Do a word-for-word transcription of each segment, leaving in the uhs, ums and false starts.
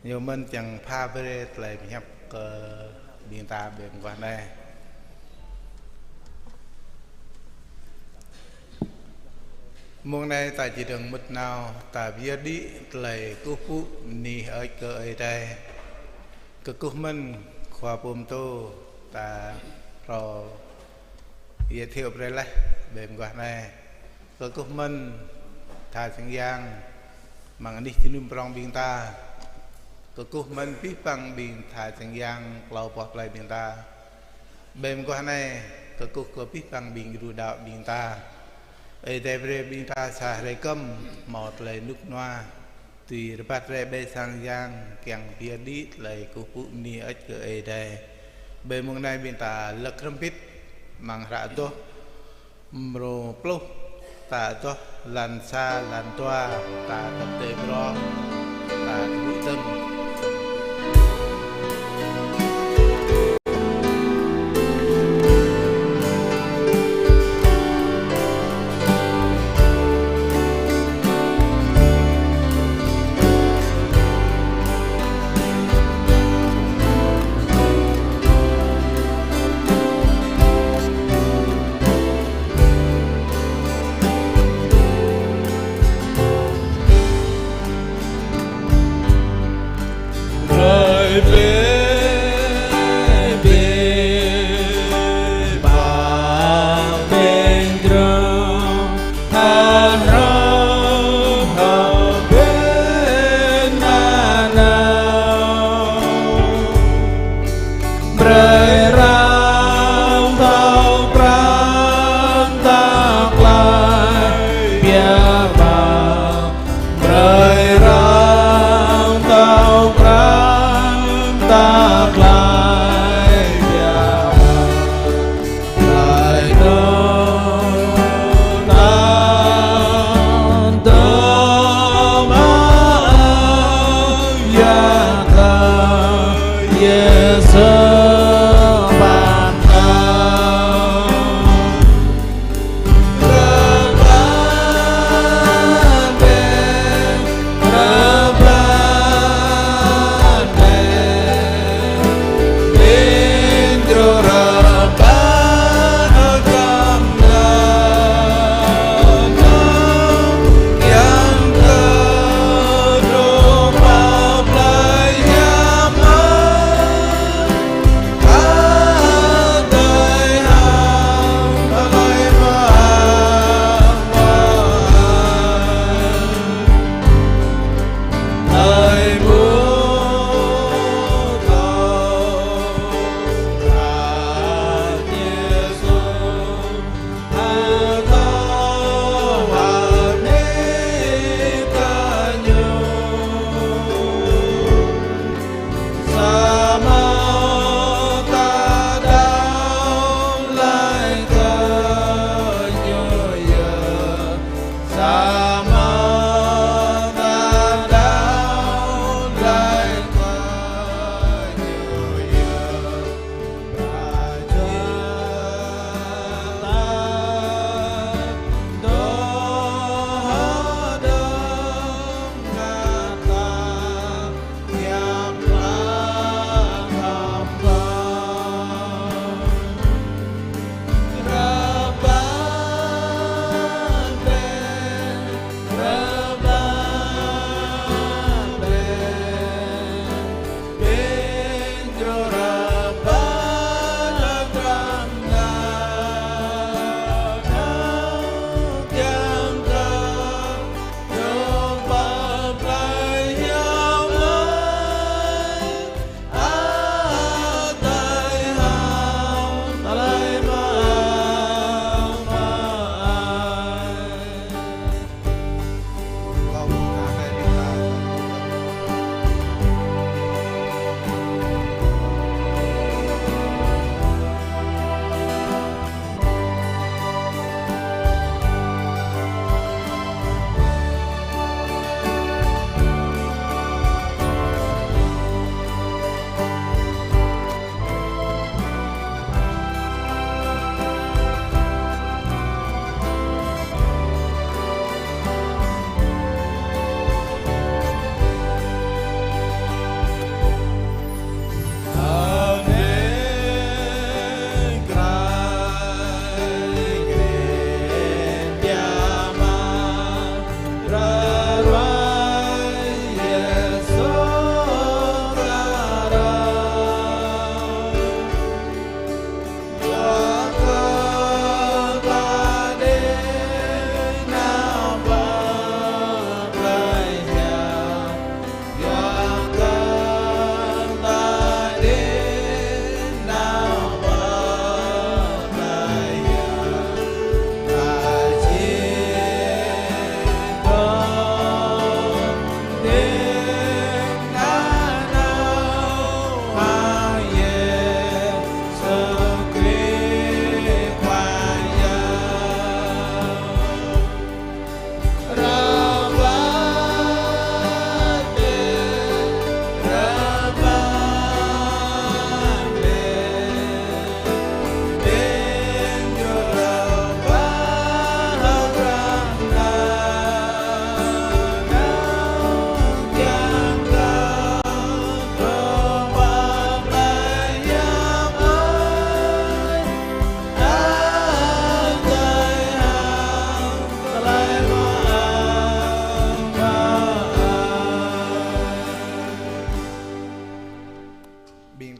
Ñu mơ̆n čang pha brơi tơlơi pơhiăp kơ ƀing ta ƀơi mơguah anai. Mông anai ta či dơ̆ng mŭt nao, ta pơyơr đĭ tơlơi kơkuh pơpŭ bơni hơơč kơ Ơi Adai. Kơkuh mơ̆n Khua Pô Mơtô ta rô giới thiệu brơi laih ƀơi mơguah anai. Kơkuh mơ̆n tha sang yang amăng anih jơnum prong ƀing ta. Kơkuh mơ̆n abih bang ƀing tha sang yang klâo boh plơi ƀing ta. Ƀơi mơguah anai, kơkuh kơ abih bang ƀing gru đaŏ ƀing ta. Ơi Adai brơi ƀing ta sa hrơi kơm hmâo tơlơi rơnŭk rơnua, tui rơbat rai ƀơi sang yang kiăng pơyơr đĭ tơlơi kơkuh pơpŭ bơni hơơč kơ Ơi Adai. Ƀơi mông anai ƀing ta lăk hrŏm hơbĭt amăng hră Adoh mrô pluh, ta adoh lan sa, lan dua, ta tơ̆p tơi brô, ta tơgŭ dơ̆ng. Brơi bĕ, bĕ, bĕ, bĕ, bĕ, bĕ, bĕ, Hơdră hơbĭn nanao, brơi arăng thâo pran tơlơi biă mă, brơi arăng thâo pran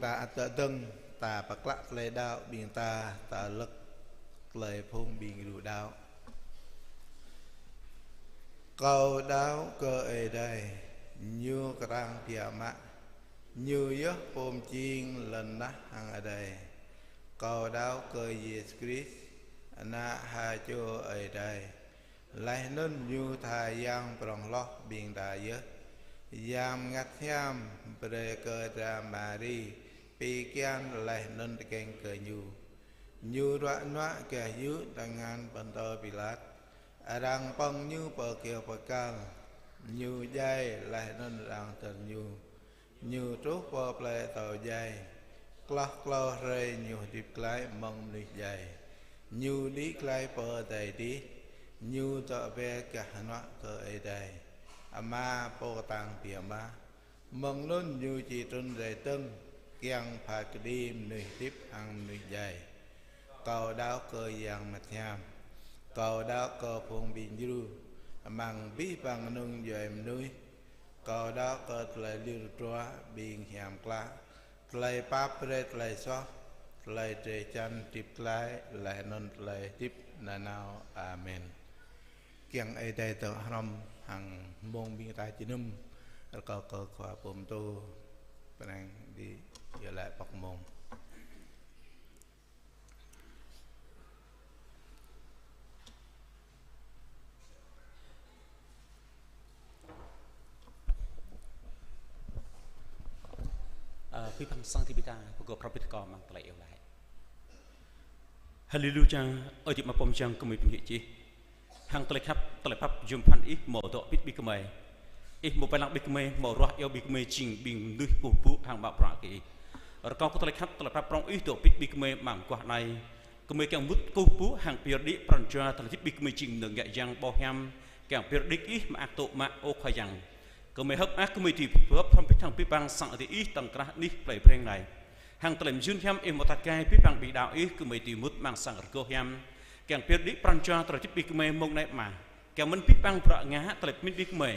Ta ăt dơ̆ng, ta pơklă tơlơi đaŏ ƀing ta, ta lơ̆k tơlơi phung ƀing gru đaŏ. Kâo đaŏ kơ Ơi Adai, Ñu kơtang biă mă, Ñu yơh pô mjing lŏn tơnah hăng adai. Kâo đaŏ kơ Yêsu Krist, Ană ha čô Ơi Adai. Laih anŭn Ñu tha Yang prŏng hloh ƀing ta yơh. Yang Bơngăt Hiam brơi kơ dra Mari pi kian laih anŭn tơkeng kơ Ñu. Ñu ruă nuă gah yŭ tơngan Pôntơ Pilat. Arăng pơ̆ng Ñu pơ kơyâo bơkal. Ñu djai laih anŭn arăng dơr Ñu. Ñu truh pơ plơi atâo djai. Hloh klâo hrơi Ñu hơdip glaĭ mơ̆ng mơnuih djai. Ñu đĭ glaĭ pơ adai adih. Ñu dŏ ƀơi gah hơnuă kơ Ơi Adai Ama pô kơtang biă mă. Mơ̆ng anŭn Ñu či trŭn rai dơ̆ng, kiăng pha kơđi mơnuih hơdip hăng mơnuih djai. Kâo đaŏ kơ Yang Bơngăt Hiam. Kâo đaŏ kơ phung ƀing djru amăng abih bang kơnung djuai mơnuih. Kâo đaŏ kơ tơlơi lir druă ƀing hiam klă, tơlơi pap brơi tơlơi soh, tơlơi drơi jăn hơdip glaĭ, laih anŭn tơlơi hơdip nanao. Amen. Kiăng Ơi Adai dŏ hrŏm hăng mông ƀing ta jơnum. Rơkâo kơ khua pơtô pơnăng đĭ iâu laĭ pŏk mông. Ơ, abih bang sang ti ƀing ta, pơgop hrŏm hơbĭt kơ amăng tơlơi iâu laĭ. Haleluya, Ơi Adai Ama pô mơyang gơmơi ƀing gih čih. Hăng tơlơi khăp, tơlơi pap yôm pơphan Ih hmâo dŏ hơbĭt ƀing gơmơi. Ih hmâo wai lăng ƀing gơmơi, hmâo ruah iâu ƀing gơmơi jing ƀing mơnuih kơkuh pơpŭ hăng mă bruă kơ Ih. Rơkâo kơ tơlơi khăp, tơlơi pap prŏng Ih dŏ hơbĭt ƀing gơmơi amăng mơguah anai. Gơmơi kiăng mŭt kơkuh pơpŭ hăng pơyơr đĭ pran jua tơlơi hơdip ƀing gơmơi jing mơnơ̆ng ngă yang ƀâo hiam. Kiăng pơyơr đĭ kơ Ih mơak tŭ mă, ơ Khua Yang. Gơmơi hơ̆k mơak gơmơi dưi pơgop hrŏm hơbĭt hăng abih bang sang ơi adơi Ih tŏng krah anih plei Breng anai. Hăng tơlơi mơyun hiam Ih hmâo tăt gai abih bang ƀing đaŏ Ih, gơmơi dưi mŭt amăng sang rơgoh hiam. Kiăng pơyơr đĭ pran jua tơlơi hơdip ƀing gơmơi mông anai Ama. Kiăng mơ̆n abih bang bruă ngă tơlơi pơmĭn ƀing gơmơi,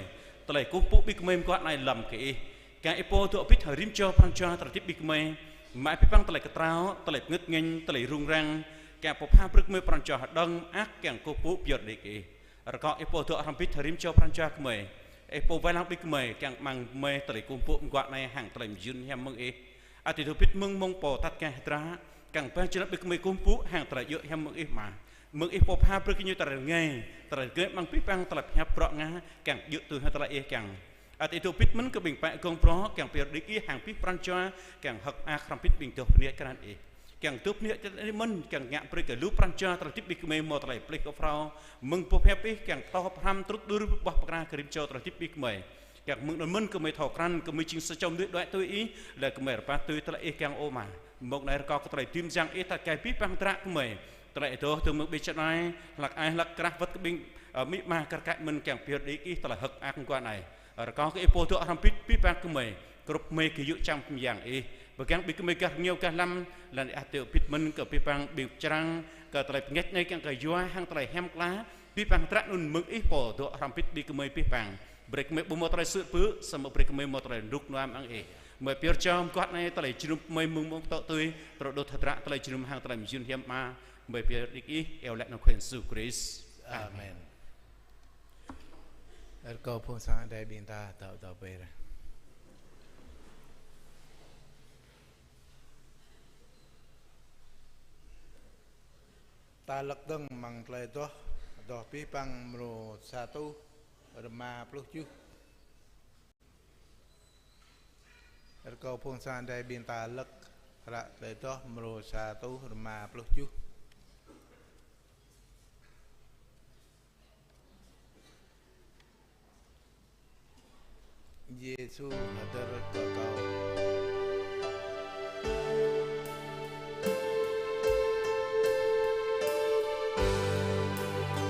tơlơi kơkuh pơpŭ ƀing gơmơi mơguah anai lăm kơ Ih. Kiăng Ih pô dŏ hơbĭt hăng rĭm čô pran jua tơlơi hơdip ƀing gơmơi. Mă abih bang tơlơi kơtrâo, tơlơi pơngơ̆t ngĕn, tơlơi rŭng răng. Kiăng pơpha brơi gơmơi pran jua hơđơ̆ng mơak kiăng kơkuh pơpŭ pơyơr đĭ kơ Ih. Rơkâo Ih pô dŏ hrŏm hơbĭt hăng rĭm čô pran jua gơmơi. Ih pô wai lăng ƀing gơmơi, kiăng amăng gơmơi tơlơi kơkuh pơpŭ mơguah anai hăng tơlơi mơyun hiam mơ̆ng Ih. Ăt Ih dŏ hơbĭt mơ̆ng mông pô tăt gai hơdră, kiăng pơjing ƀing gơmơi kơkuh pơpŭ hăng tơlơi djơ̆ hiam mơ̆ng Ih Ama. Mơ̆ng Ih pô pha brơi kơ ñu tơlơi rơngai, tơlơi rơngai amăng abih bang tơlơi pơhiăp bruă ngă, kiăng djơ̆ tui hăng tơlơi Ih kiăng. Ăt Ih dŏ hơbĭt mơ̆n kơ ƀing pă gong brô, kiăng pơyơr đĭ kơ Ih hăng abih pran jua, kiăng hơ̆k mơak hrŏm hơbĭt ƀing dŏ bơni krăn Ih. Kiăng dŏ bơni čar Ih mơ̆n, kiăng ngă brơi kơ lu pran jua tơlơi hơdip ƀing gơmơi hmâo tơlơi pơplih kơphrâo. Mơ̆ng boh hiăp Ih, kiăng thâo pơhrăm truh đur boh pơkra kơ rĭm čô tơlơi hơdip ƀing gơmơi. Kiăng mơ̆ng anŭn mơ̆n gơmơi thâo krăn, gơmơi jing sa čô mơnuih đuaĭ tui Ih, laih gơmơi rơbat tui tơlơi Ih kiăng ơ Ama. Mông anai rơkâo kơ tơlơi dưi mơyang Ih tăt gai abih bang hơdră gơmơi. Tơlơi Ih dŏ dơ̆ng mơ̆ng ƀơi čar anai, hlăk ai hlăk krah wơ̆t kơ ƀing, ơ, amĭ ama kar kaĭ mơ̆n kiăng pơyơr đĭ kơ Ih tơlơi hơ̆k mơak mơguah anai. Rơkâo kơ Ih pô dŏ hrŏm hơbĭt abih bang gơmơi. Krŭp gơmơi kơ yŭ čang mơyang Ih. Pơgang ƀing gơmơi gah rơngiao gah lăm, laih anŭn Ih ăt dŏ hơbĭt mơ̆n kơ abih bang ƀing črang, kơ tơlơi pơngĕt anai kiăng kơ yua hăng tơlơi hiam klă. Abih bang hơdră anŭn mơ̆ng Ih pô dŏ hrŏm hơbĭt ƀing gơmơi abih bang. Brơi kơ gơmơi ƀu hmâo tơlơi suôt pơpŭ, samơ̆ brơi kơ gơmơi hmâo tơlơi rơnŭk rơnua mơ̆ng Ih. Gơmơi pơyơr jao mơguah anai tơlơi jơnum gơmơi mơ̆ng mông tŏ tui, tơlơi đôč hơdră tơlơi jơnum hăng tơlơi mơyun hiam Ama. Gơmơi pơyơr đĭ kơ Ih, iâu laĭ amăng anăn Khua Yang Yêsu Krist. Amen. Amen. Rơkâo phung sang adai ƀing ta thâo thâo pơyơr. Ta lăk dơ̆ng amăng tơlơi adoh, adoh abih bang mrô sa rơtuh rơma pluh tơjuh. Rơkâo phung sang adai ƀing ta lăk hră tơlơi adoh mrô sa rơtuh rơma pluh tơjuh. Yêsu hơdơr kơ kâo.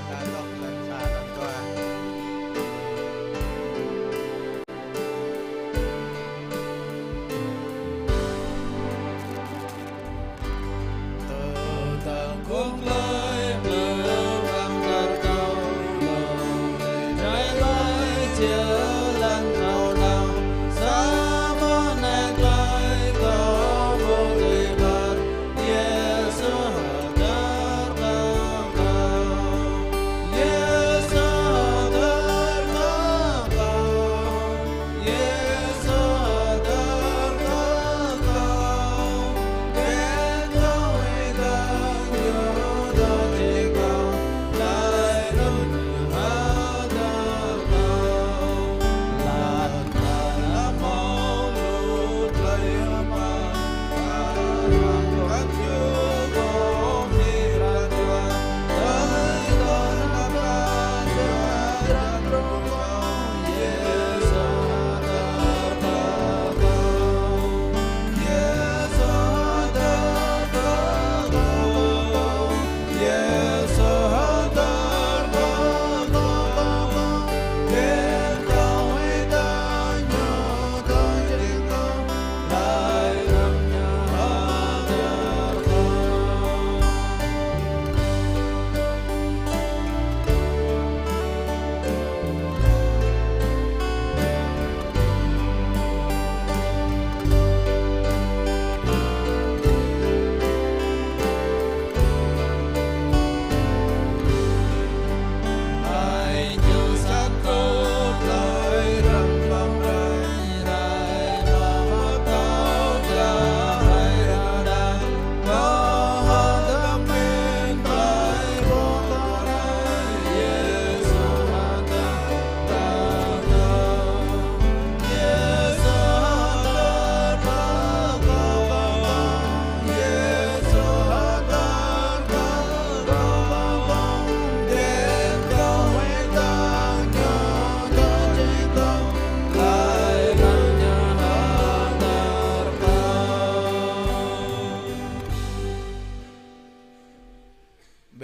Ta đŏk lăn sa lăn dua.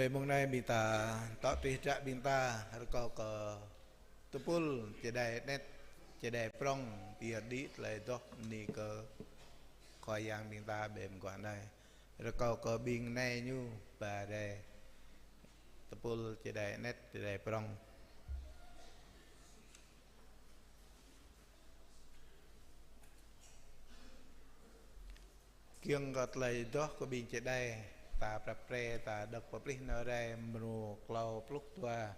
Mông anai ƀing ta tŏ trih hră ƀing ta, rơkâo kơ tơpul čơđai anet, čơđai prŏng, pơyơr đĭ tơlơi adoh bơni kơ Khua Yang ƀing ta ƀơi mơguah anai. Rơkâo kơ ƀing nai ñu ba rai tơpul čơđai anet, čơđai prŏng. Kiăng kơ tơlơi adoh kơ ƀing čơđai, ta prăp pre, ta đŏk pơplih nao rai mrô klâo pluh dua.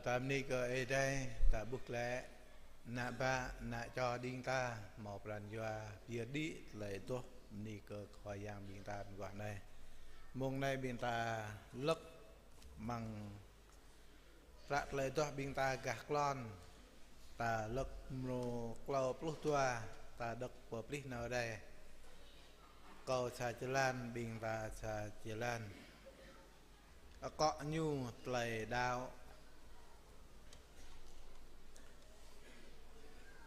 Ta bơni kơ Ơi Adai, ta ƀuh glaĭ ană bă, ană čô ƀing ta hmâo pran jua pơyơr đĭ tơlơi adoh, bơni kơ Khua Yang ƀing ta mơguah anai. Mông anai ƀing ta lăk amăng hră tơlơi adoh ƀing ta gah klon, ta lăk mrô klâo pluh dua, ta đŏk pơplih nao rai. Kâo sa jơlan, ƀing ta sa jơlan. Akŏ ñu tơlơi đaŏ.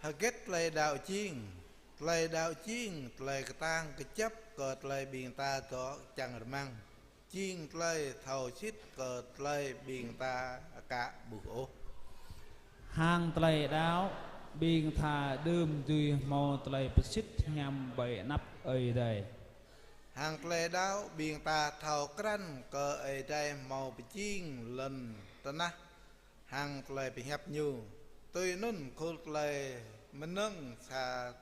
Hơget tơlơi đaŏ jing? Tơlơi đaŏ jing tơlơi kơtang kơjăp kơ tơlơi ƀing ta dŏ čang rơmang, jing tơlơi thâo sĭt kơ tơlơi ƀing ta aka ƀuh ôh. Hăng tơlơi đaŏ, ƀing ta đưm dưi hmâo tơlơi pơsĭt hiam ƀơi anăp Ơi Adai. Hăng tơlơi đaŏ, ƀing ta thâo krăn kơ Ơi Adai hmâo pơjing lŏn tơnah hăng tơlơi pơhiăp Ñu. Tui anŭn khul tơlơi mơnơ̆ng sa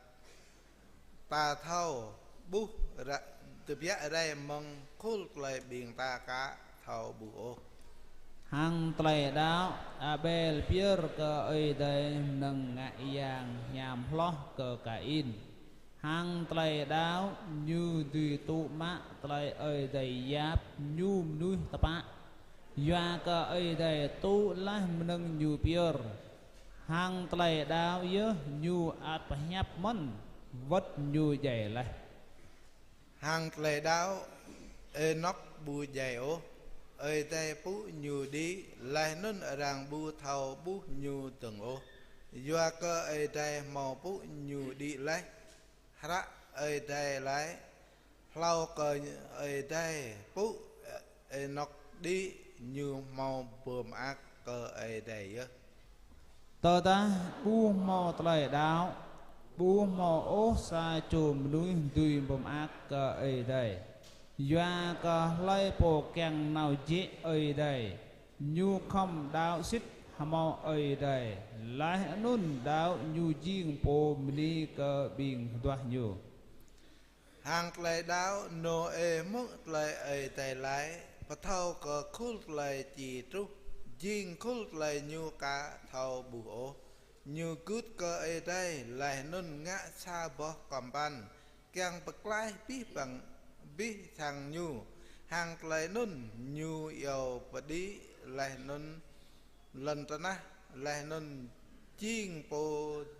ta thâo ƀuh ra-, tơbiă rai mơ̆ng khul tơlơi ƀing ta aka thâo ƀuh ôh. Hăng tơlơi đaŏ, Abel pơyơr kơ Ơi Adai mơnơ̆ng ngă yang hiam hloh kơ Kain. Hăng tơlơi đaŏ, ñu dưi tŭ mă tơlơi Ơi Adai yap ñu mơnuih tơpă. Yua kơ Ơi Adai tŭ laih mơnơ̆ng ñu pơyơr. Hăng tơlơi đaŏ yơh ñu ăt pơhiăp mơ̆n, wơ̆t ñu djai laih. Hăng tơlơi đaŏ, Ênôk ƀu djai ôh, Ơi Adai pŭ ñu đĭ, laih anŭn arăng ƀu thâo ƀuh ñu dơ̆ng ôh. Yua kơ Ơi Adai hmâo pŭ ñu đĭ laih. Hră Ơi Adai laĭ: Hlâo kơ Ơi Adai pŭ Ênôk đĭ, ñu hmâo pơmơak kơ Ơi Adai yơh. Tơdah ƀu hmâo tơlơi đaŏ, ƀu hmâo ôh sa čô mơnuih dưi pơmơak kơ Ơi Adai. Yua kơ hlơi pô kiăng nao jĕ Ơi Adai, ñu khŏm đaŏ sĭt hmâo Ơi Adai, laih anŭn đaŏ ñu jing pô bơni kơ ƀing hơduah ñu. Hăng tơlơi đaŏ, Nôê hmư̆ tơlơi Ơi Adai laĭ, pơthâo kơ khul tơlơi či truh, jing khul tơlơi ñu aka thâo ƀuh ôh. Ñu gưt kơ Ơi Adai, laih anŭn ngă sa boh kơmpăn, kiăng pơklaih abih bang, abih sang ñu. Hăng tơlơi anŭn ñu iâu pơđĭ laih anŭn lŏn tơnah, laih anŭn jing pô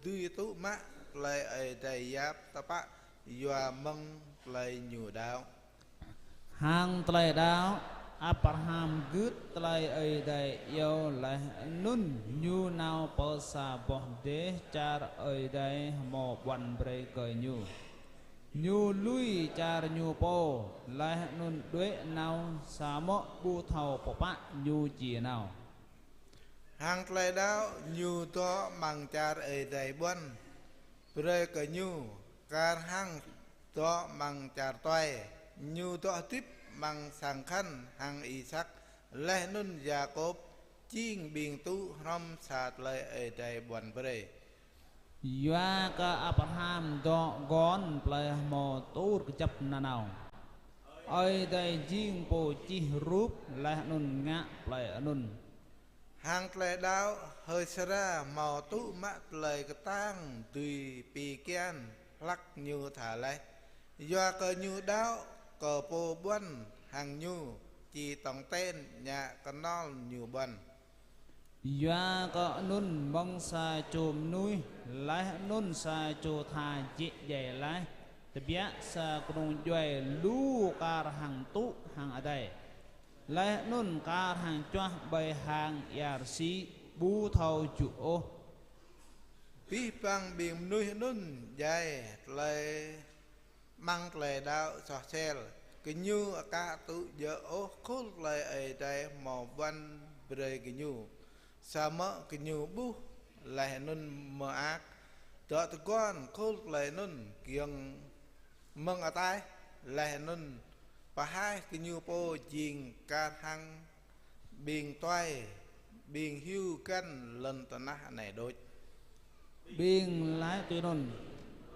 dưi tŭ mă tơlơi Ơi Adai yap tơpă yua mơ̆ng tơlơi ñu đaŏ. Hăng tơlơi đaŏ, Abraham gưt tơlơi Ơi Adai iâu laih anŭn ñu nao pơ sa boh dêh čar Ơi Adai hmâo ƀuăn brơi kơ ñu. Ñu lui čar ñu pô, laih anŭn đuaĭ nao samơ̆ ƀu thâo pơpă ñu či nao. Hăng tơlơi đaŏ, ñu dŏ amăng čar Ơi Adai ƀuăn brơi kơ ñu, kar hăng dŏ amăng čar tuai. Ñu dŏ hơdip amăng sang khăn hăng Isăk, laih anŭn Yakôb, jing ƀing tŭ hrŏm sa tơlơi Ơi Adai ƀuăn brơi. Yua kơ Abraham dŏ gŏn plơi hmâo tur kơjăp nanao. Ơi Adai jing pô čih rup laih anŭn ngă plơi anŭn. Hăng tơlơi đaŏ, H'Sara hmâo tŭ mă tơlơi kơtang dưi pi kian hlăk ñu tha laih. Yua kơ ñu đaŏ kơ pô ƀuăn hăng ñu, či tong ten ñă kơnol ñu ƀuăn. Yua kơ anŭn mơ̆ng sa čô mơnuih, laih anŭn sa čô tha jĕ djai laih, tơbiă sa kơnung djuai lu kar hăng tŭ hăng adai. Laih anŭn kar hăng čuah ƀơi hang ia rơsĭ ƀu thâo jŭ ôh. Abih bang ƀing mơnuih anŭn djai tơlơi amăng tơlơi đaŏ soh sel, gơñu aka tŭ djơ̆ ôh khul tơlơi Ơi Adai hmâo ƀuăn brơi gơñu. Samơ̆ gơñu ƀuh laih anŭn mơak, dŏ tơguan khul tơlơi anŭn giŏng mơ̆ng ataih, laih anŭn pơhaih gơñu pô jing kar hăng ƀing tuai, ƀing hyu găn lŏn tơnah anai đôč. Ƀing laĭ tui anŭn: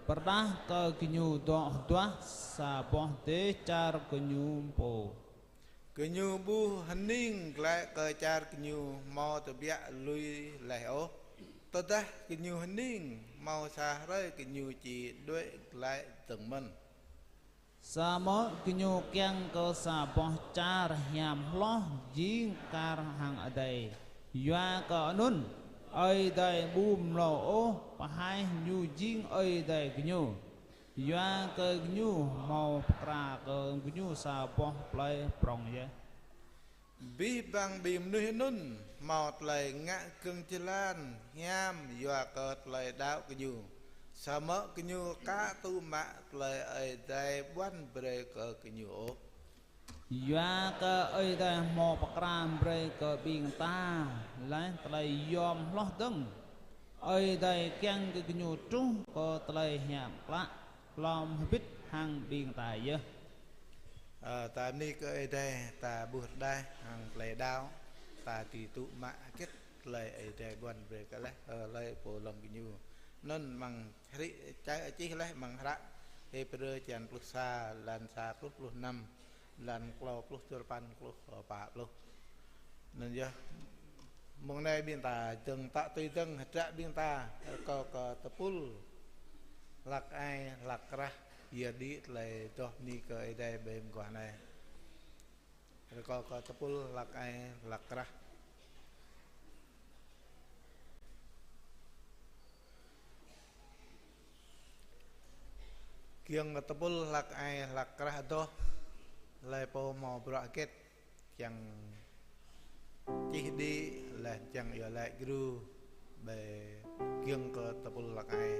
Pơrơđah kơ gơñu dŏ hơduah sa boh dêh čar gơñu pô. Gơñu ƀu hơning glaĭ kơ čar gơñu hmâo tơbiă lui laih ôh. Tơdah gơñu hơning, hmâo sa hrơi gơñu či đuaĭ glaĭ dơ̆ng mơ̆n. Samơ̆ gơñu kiăng kơ sa boh čar hiam hloh jing kar hăng adai. Yua kơ anŭn, Ơi Adai ƀu mlâo ôh pơhaih Ñu jing Ơi Adai gơñu. Yua kơ gơñu hmâo pơkra kơ gơñu sa boh plơi prŏng yơh. Abih bang ƀing mơnuih anŭn hmâo tơlơi ngă gơ̆ng jơlan hiam yua kơ tơlơi đaŏ gơñu. Samơ̆ gơñu aka tŭ mă tơlơi Ơi Adai ƀuăn brơi kơ gơñu ôh. Yua kơ Ơi Adai hmâo pơkra brơi kơ ƀing ta laih tơlơi yom hloh dơ̆ng. Ơi Adai kiăng kơ gơñu truh kơ tơlơi hiam klă, lŏm hơbĭt hăng ƀing ta yơh. Ơ, ta bơni kơ Ơi Adai, ta ƀuh rơđah hăng tơlơi đaŏ, ta či tŭ mă hơget tơlơi Ơi Adai ƀuăn brơi kơ laih, ơ, laih pô lŏm gơñu. Anŭn amăng hră čih laih amăng hră Hêbrơ črăn pluh sa, lan sa truh pluh năm, lan klâo pluh duapăn truh pă pluh. Anŭn yơh, mơ̆ng anai ƀing ta dơ̆ng tă tui dơ̆ng hơdră ƀing ta rơkâo kơ tơpul hlăk ai hlăk krah, yua đĭ tơlơi adoh bơni kơ Ơi Adai ƀơi mơguah anai. Rơkâo kơ tơpul hlăk ai hlăk krah. Kiăng kơ tơpul hlăk ai hlăk krah adoh, laih pô hmâo bruă hơget, kiăng čih đĭ, laih kiăng iâu laĭ gru, ƀơi kiăng kơ tơpul hlăk ai.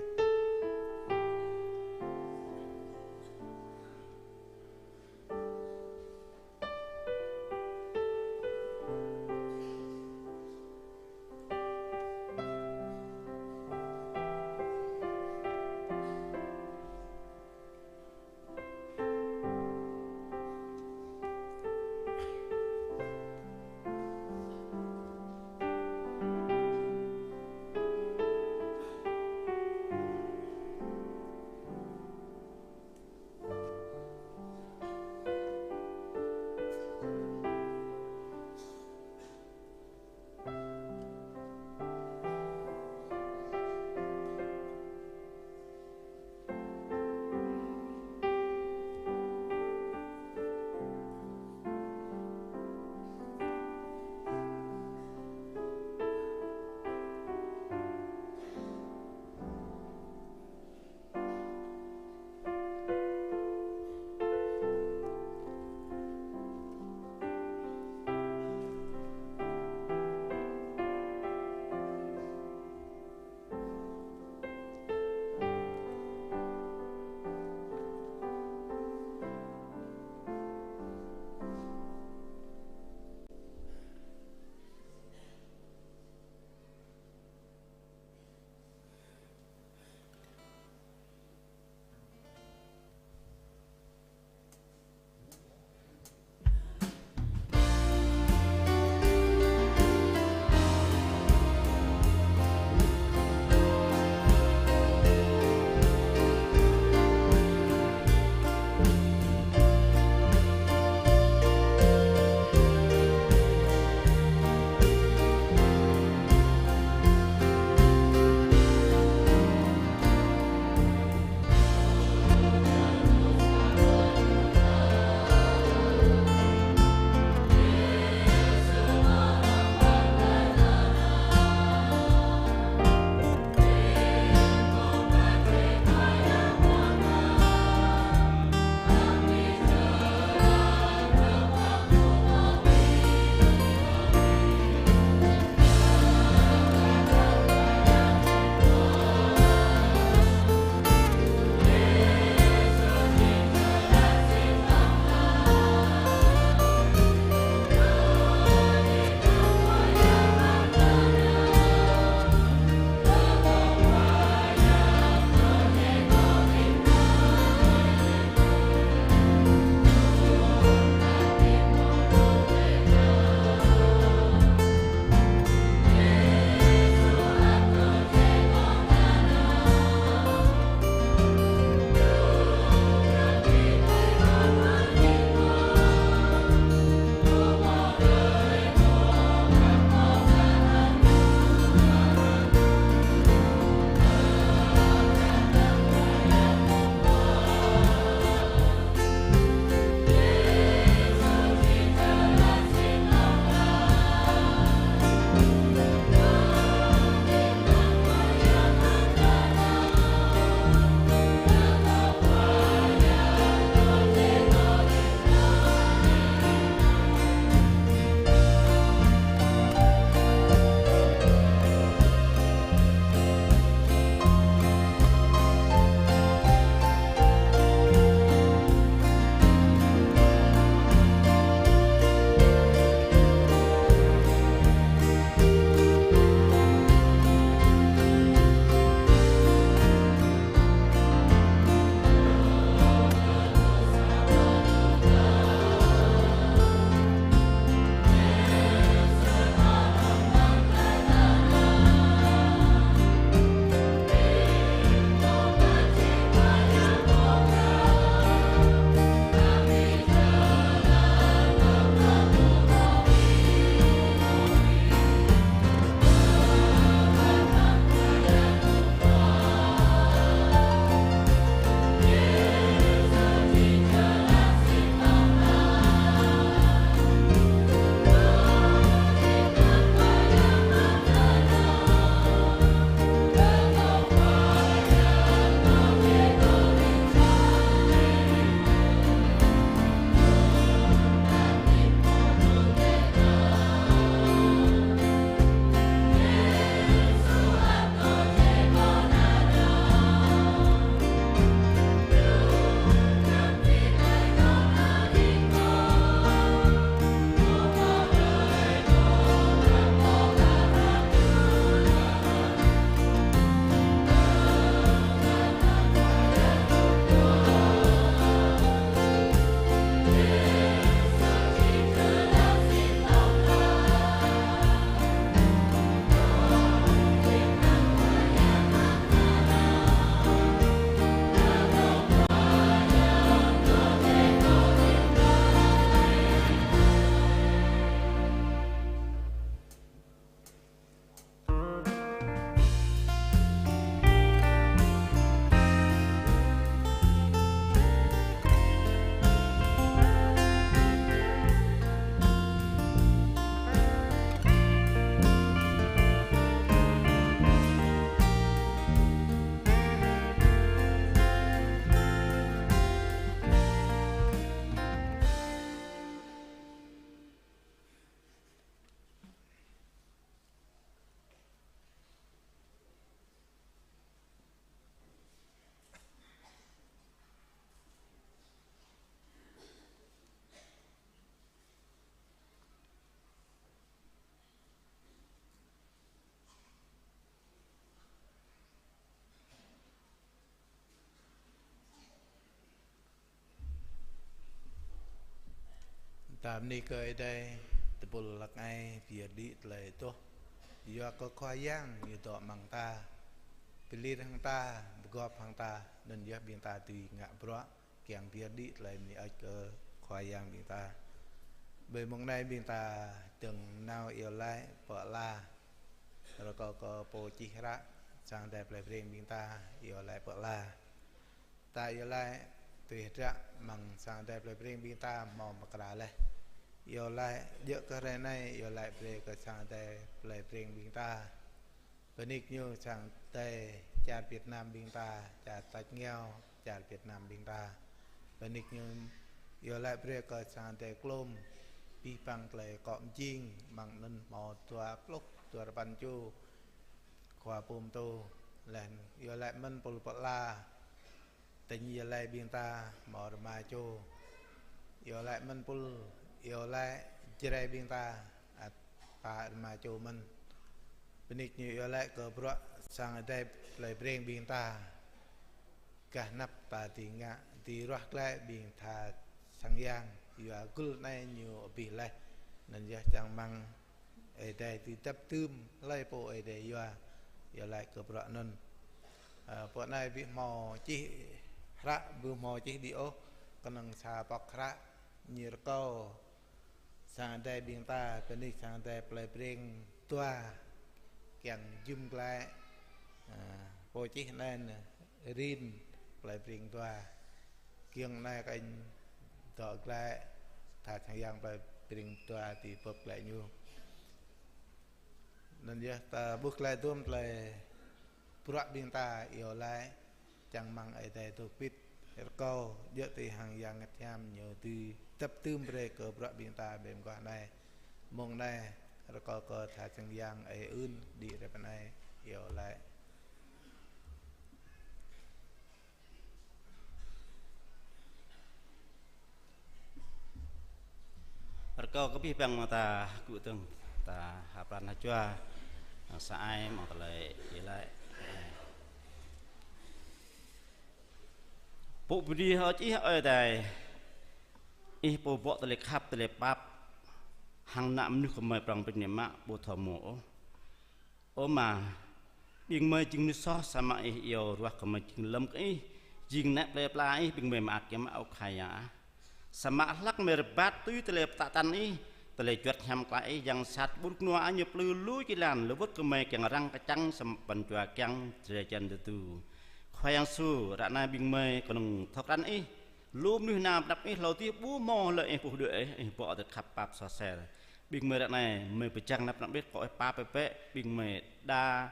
Ta bơni kơ Ơi Adai, tơpul hlăk ai, pơyơr đĭ tơlơi adoh. Yua kơ Khua Yang ñu dŏ amăng ta, pơlir hăng ta, pơgop hăng ta, anŭn yơh ƀing ta dưi ngă bruă kiăng pơyơr đĭ tơlơi bơni hơơč kơ Khua Yang ƀing ta. Ƀơi mông anai ƀing ta dơ̆ng nao iâu laĭ pơala. Rơkâo kơ pô čih hră, sang Ơi Adai plei Breng ƀing ta iâu laĭ pơala. Ta iâu laĭ tui hơdră amăng sang Ơi Adai plei Breng ƀing ta hmâo mơkra laih. Iâu laĭ djơ̆ kơ hrơi anai, iâu laĭ brơi kơ sang Ơi Adai plei Breng ƀing ta. Bơni kơ ñu sang Ơi Adai čar Việt Nam ƀing ta, čar tač rơngiao, čar Việt Nam ƀing ta. Bơni kơ ñu, iâu laĭ brơi kơ sang Ơi Adai klôm, abih bang tơlơi akŏ mơjing, amăng anŭn hmâo dua pluh, dua rơpăn čô khua pơtô, laih iâu laĭ mơ̆n pul pơala, tỉnh Gia Lai ƀing ta hmâo rơma čô. Iâu laĭ mơ̆n pul, iâu laĭ Jrai ƀing ta, ăt pă rơma čô mơ̆n. Bơni kơ ñu iâu laĭ kơ bruă sang Ơi Adai plei Breng ƀing ta. Gah anăp ta dưi ngă, dưi ruah glaĭ ƀing tha sang yang, yua gul anai ñu abih laih. Anŭn yơh čang rơmang Ơi Adai dưi dăp dưm, hlơi pô Ơi Adai yua, iâu laĭ kơ bruă anŭn. Ơ, pô anai ƀu hmâo čih hră, ƀu hmâo čih đĭ ôh, kơnơ̆ng sa pŏk hră, ñu rơkâo sang Ơi Adai ƀing ta, bơni sang Ơi Adai plei Breng dua, kiăng jum glaĭ, ơ, pô čih anai, rin plei Breng dua. Kiăng anai kơ anŭn dŏ glaĭ, tha sang yang plei Breng dua dưi bưp glaĭ ñu. Anŭn yơh ta ƀuh glaĭ dôm tơlơi bruă ƀing ta iâu laĭ, čang rơmang Ơi Adai dŏ pĭt, rơkâo djơ̆ tui hăng Yang Bơngăt Hiam ñu dưi dăp dưm brơi kơ bruă ƀing ta ƀơi mơguah anai. Mông anai, rơkâo kơ tha sang yang ơi ưn đĭ rơp anai iâu laĭ. Rơkâo kơ abih bang mơ̆ng ta gŭ dơ̆ng, ta ha pran ha jua, sa ai mơ̆ng tơlơi iâu laĭ. Pô bơni hơơč Ih, Ơi Adai, Ih pô bŏ tơlơi khăp, tơlơi pap, hăng ană mơnuih gơmơi prŏng prin biă mă, ƀu thâo hmâo ôh. Ơ Ama, ƀing gơmơi jing mơnuih soh, samơ̆ Ih iâu ruah gơmơi jing lơ̆m kơ Ih, jing ană plơi pla Ih, ƀing gơmơi mơak biă mă ơ Khua Yang ah. Samơ̆ hlăk gơmơi rơbat tui tơlơi pơtă tăn Ih, tơlơi juăt hiam klă Ih, yang sat ƀu rơnua Ih ñu plư lui jơlan, lơwơ̆t gơmơi kiăng răng kơčăng samơ̆ pran jua kiăng drơi jăn tơdu. Khua Yang Yêsu, ră anai ƀing gơmơi kơnơ̆ng thâo krăn Ih, lu mơnuih nao pơ anăp Ih hlâo adih ƀu hmâo hlơi Ih puh đuaĭ Ih, Ih bŏ tơlơi khăp pap soh ser. Ƀing gơmơi ră anai, gơmơi pơjing anăp anăp Ih, rơkâo Ih pap pĕ pĕ, ƀing gơmơi đa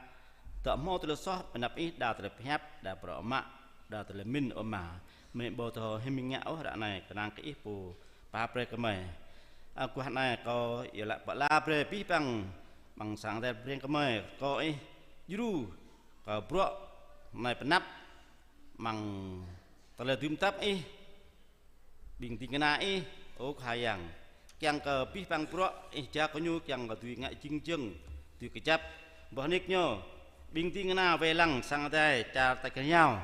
dŏ hmâo tơlơi soh pơ anăp Ih, đa tơlơi pơhiăp, đa bruă mă, đa tơlơi mĭn ơ Ama. Gơmơi ƀu thâo hơmĭn ngă ôh, ră anai kơnang kơ Ih pô pap brơi kơ gơmơi. Ơ Khua, ră anai kâo iâu laĭ pơala brơi abih bang, bang sang Ơi Adai Breng gơmơi, rơkâo Ih djru kơ bruă anai pơ anăp, amăng tơlơi dưm tap Ih, ƀing ding kơna Ih, ơ Khua Yang. Kiăng kơ abih bang bruă Ih jao kơ ñu kiăng kơ dưi ngă jing jơ̆ng, dưi kơjăp. Boh nik ñu, ƀing ding kơna wai lăng sang Ơi Adai čar tač rơngiao.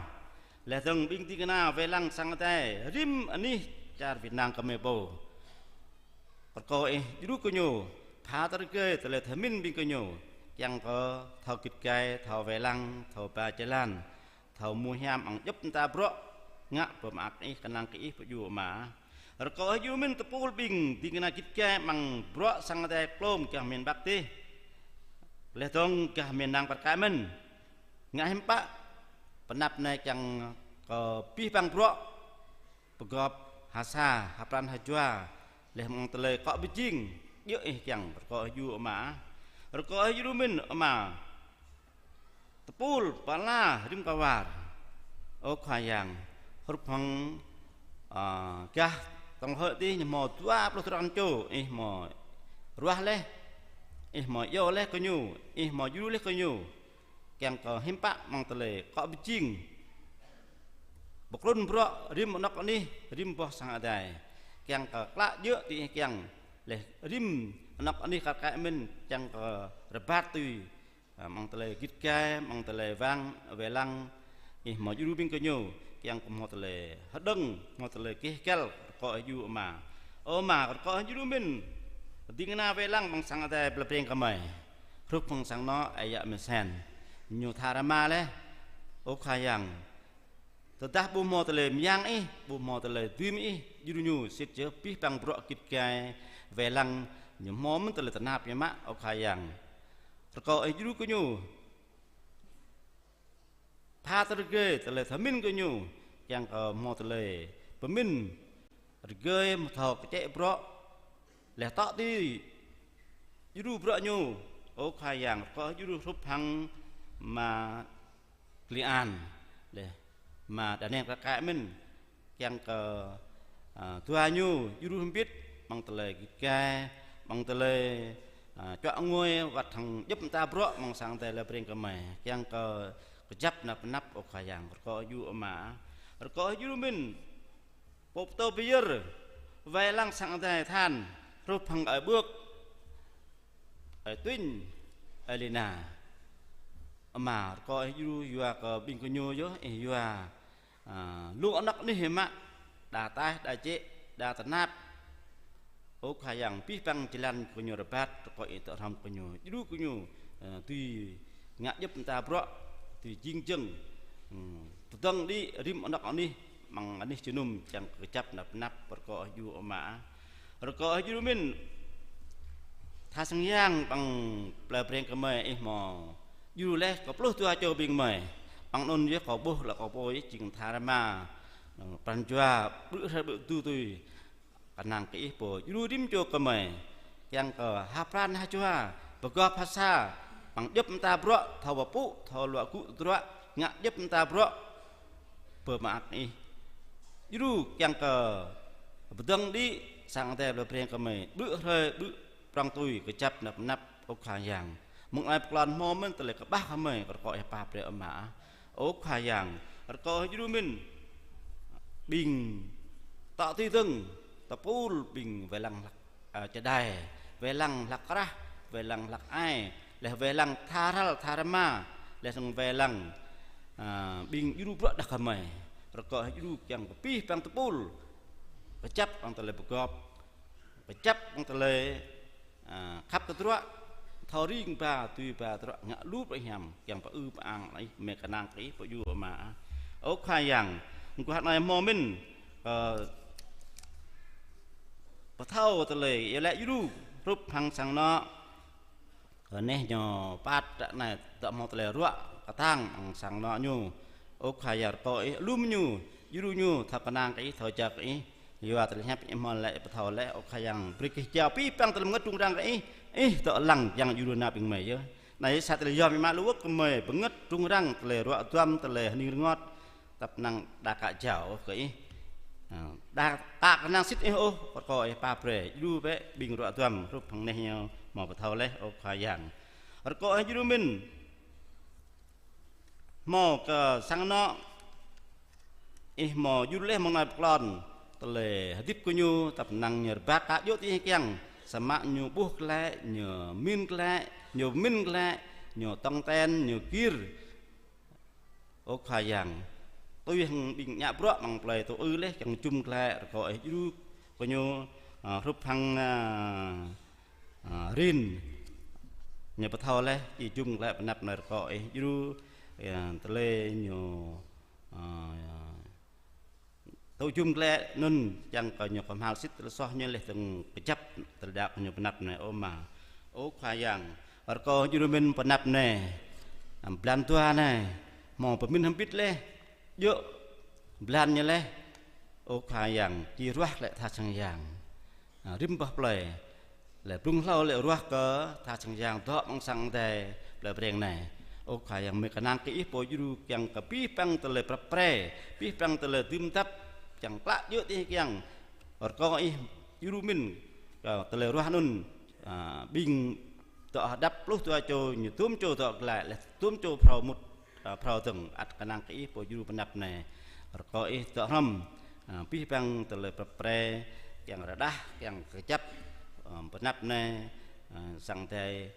Laih dơ̆ng ƀing ding kơna wai lăng sang Ơi Adai rĭm anih čar Việt Nam gơmơi pô. Rơkâo Ih djru kơ ñu, pha tơrgơi tơlơi thâo mĭn ƀing gơñu, kiăng kơ thâo git gai, thâo wai lăng, thâo ba jơlan, thâo hmư̆ hiam amăng djŏp mơta bruă ngă pơmơak Ih, kơnang kơ Ih pơdjru Ama. Rơkâo Ih djru mĭn tơpul ƀing ding kơna git gai amăng bruă sang Ơi Adai klôm gah miền Bắc adih, laih dơ̆ng gah miền Nam kar kaĭ mơ̆n. Ngă hiư̆m pă pơ anăp anai kiăng kơ abih bang bruă pơgop ha sa, ha pran ha jua, laih amăng tơlơi akŏ pơjing, djơ̆ Ih kiăng, rơkâo Ih djru Ama. Rơkâo Ih djru mĭn Ama. Tơpul pơala rĭm kơ war, ơ Khua Yang, hrup hăng, ơ, gah tŏng hơi adih ñu hmâo dua pluh tơdron čô, Ih hmâo ruah laih, Ih hmâo iâu laih kơ ñu, Ih hmâo djru laih kơ ñu. Kiăng kơ hiư̆m pă amăng tơlơi akŏ pơjing, pơkrŭn bruă rĭm anŏ anih, rĭm boh sang Ơi Adai, kiăng kơ klă djơ̆ tui Ih kiăng, laih rĭm anŏ anih kar kaĭ mơ̆n, kiăng kơ rơbat tui, ơ, amăng tơlơi git gai, amăng tơlơi wang, wai lăng, Ih hmâo djru ƀing gơñu, kiăng kơ hmâo tơlơi hơđơ̆ng, hmâo tơlơi keh găl, rơkâo Ih djru Ama. Ơ Ama, rơkâo djru mĭn ding kơna wai lăng amăng sang adai plei Breng gơmơi. Hrup hăng sang anŏ ơi yă Mơsen. Ñu tha rơma laih. Ơ Khua Yang, tơdah ƀu hmâo tơlơi mơyang Ih, ƀu hmâo tơlơi dưi mơ̆ng Ih, djru ñu sĭt yơh abih bang bruă git gai wai lăng ñu hmâo mơ̆n tơlơi tơnap biă mă, ơ Khua Yang. Rơkâo Ih djru kơ ñu pha tơrơgơi tơlơi thâo mĭn kơ ñu, kiăng kơ hmâo tơlơi pơmĭn rơgơi, hmâo thâo kơčĕ bruă, laih tŏ tui djru bruă ñu. Ơ Khua Yang, rơkâo djru hrup hăng ama Klian, laih ama Đa Neng Rơkai mĭn, kiăng kơ, a, dua ñu djru hơbĭt amăng tơlơi git gai, amăng tơlơi, a, čuă ngui, wơ̆t hăng djŏp mơta bruă amăng sang adai plei Breng gơmơi, kiăng kơ kơjăp nao pơ anăp, ơ Khua Yang. Rơkâo djru Ama, rơkâo djru mĭn pô pơtô pơyơr wai lăng sang adai than, hrup hăng ơi Ƀưk, ơi Tuñ, ơi Lina. Ama, rơkâo Ih djru yua kơ ƀing gơñu yơh Ih yua, a, lu anŏ anih mă, đa taih, đa jĕ, đa tơnap. Ơ Khua Yang, abih bang jơlan gơñu rơbat, rơkâo Ih tŏ hrŏm gơñu, djru gơñu, ơ, tui ngă djŏp mơta bruă, tui jing jơ̆ng, hm, pơdơ̆ng đĭ rĭm anŏ anih, amăng anih jơnum, kiăng kơjăp nao pơ anăp, rơkâo Ih djru Ama. Rơkâo Ih djru mĭn tha sang yang amăng plei Breng gơmơi, Ih hmâo djru laih kơ pluh dua čô ƀing gơmơi. Amăng anŭn yơh kâo ƀuh lĕ kâo pô yơh jing tha rơma, pran jua ƀrư̆ hrơi ƀrư̆ tơdu tui. Kơnang kơ Ih pô djru rĭm čô gơmơi, kiăng kơ ha pran ha jua, pơgop ha sa, amăng djŏp mơta bruă, thâo pơpŭ, thâo luă gŭ tơdruă, ngă djŏp mơta bruă pơmơak Ih. Djru kiăng kơ pơdơ̆ng đĭ sang adai plei Breng gơmơi, ƀrư̆ hrơi ƀrư̆ prŏng tui, kơjăp nao pơ anăp, ơ Khua Yang. Mơ̆ng anai pơklŏn hmâo mơ̆n tơlơi kơƀah gơmơi, rơkâo Ih pap brơi Ama. Ơ Khua Yang, rơkâo djru mĭn ƀing tŏ tui dơ̆ng, tơpul ƀing wai lăng hlăk, a, čơđai, wai lăng hlăk krah, wai lăng hlăk ai, laih wai lăng tha rơ̆l tha rơma, laih dơ̆ng wai lăng, a, ƀing djru bruă đah kơmơi. Rơkâo djru kiăng kơ abih bang tơpul kơjăp amăng tơlơi pơgop, kơjăp amăng tơlơi, a, khăp tơdruă, thâo ring ba, tui ba tơdruă, ngă lu bruă hiam, kiăng pơư pơang Ih, mơ̆ kơnang kơ Ih pô djru Ama. Ơ Khua Yang, mơguah anai hmâo mĭn, ơ, pơthâo tơlơi iâu laĭ djru, hrup hăng sang anŏ. Anai ñu păt ră anai tơ̆ hmâo tơlơi ruă kơtang amăng sang anŏ ñu. Ơ Khua Yang, rơkâo Ih alum ñu, djru ñu, thâo kơnang kơ Ih, thâo jao kơ Ih. Yua tơlơi hiăp Ih hmâo laĭ pơthâo laih, ơ Khua Yang, brơi kơ jao abih bang tơlơi bơngơ̆t rŭng răng kơ Ih, Ih dŏ lăng kiăng djru nao ƀing gơmơi yơh. Anai sa tơlơi yom biă mă lu wơ̆t gơmơi bơngơ̆t rŭng răng, tơlơi ruă duăm, tơlơi hơning rơngot. Tăp năng đa ka jao ôh kơ Ih. Ơ, đa ka kơnang sĭt Ih ôh, rơkâo Ih pap brơi, djru bĕ ƀing ruă duăm, hrup hăng anai ñu hmâo pơthâo laih, ơ Khua Yang. Rơkâo Ih djru mĭn hmâo kơ sang anŏ, Ih hmâo djru laih mơ̆ng anai pơklŏn, tơlơi hơdip kơ ñu, tăp năng ñu rơbat ka djơ̆ tui Ih kiăng, samơ̆ ñu ƀuh glaĭ, ñu mĭn glaĭ, ñu mĭn glaĭ, ñu tong ten, ñu gir. Ơ Khua Yang, tui hăng ƀing ngă bruă amăng plơi tŭ ư laih kiăng jum glaĭ, rơkâo Ih djru kơ ñu, a, hrup hăng, a, a, rin. Ñu pơthâo laih, či jum glaĭ pơ anăp anai, rơkâo Ih djru, a, tơlơi ñu, a, tŭ jum glaĭ anŭn, kiăng kơ ñu kơhma̱l sĭt tơlơi soh ñu laih dơ̆ng kơjăp tơlơi đaŏ kơ ñu pơ anăp anai, ơ Ama. Ơ Khua Yang, rơkâo djru mĭn pơ anăp anai, a, blan dua anai, hmâo pơmĭn hơbĭt laih, djơ̆ blan ñu laih, ơ Khua Yang, či ruah glaĭ tha sang yang, a, rĭm boh plơi. Laih blung hlâo laih ruah kơ tha sang yang dŏ amăng sang adai plei Breng anai. Ơ Khua Yang, mơ̆ kơnang kơ Ih pô djru kiăng kơ abih bang tơlơi prăp pre, abih bang tơlơi dưm dăp, kiăng klă djơ̆ tui Ih kiăng. Rơkâo Ih djru mĭn kơ tơlơi ruah anŭn, a, ƀing dŏ hơđăp pluh dua čô, ñu dŭm čô dŏ glaĭ, laih dŭm čô phrâo mŭt, a, phrâo dơ̆ng, ăt kơnang kơ Ih pô djru pơ anăp anai. Rơkâo Ih dŏ hrŏm, a, abih bang tơlơi prăp pre, kiăng rơđah, kiăng kơjăp, a, pơ anăp anai, a, sang adai,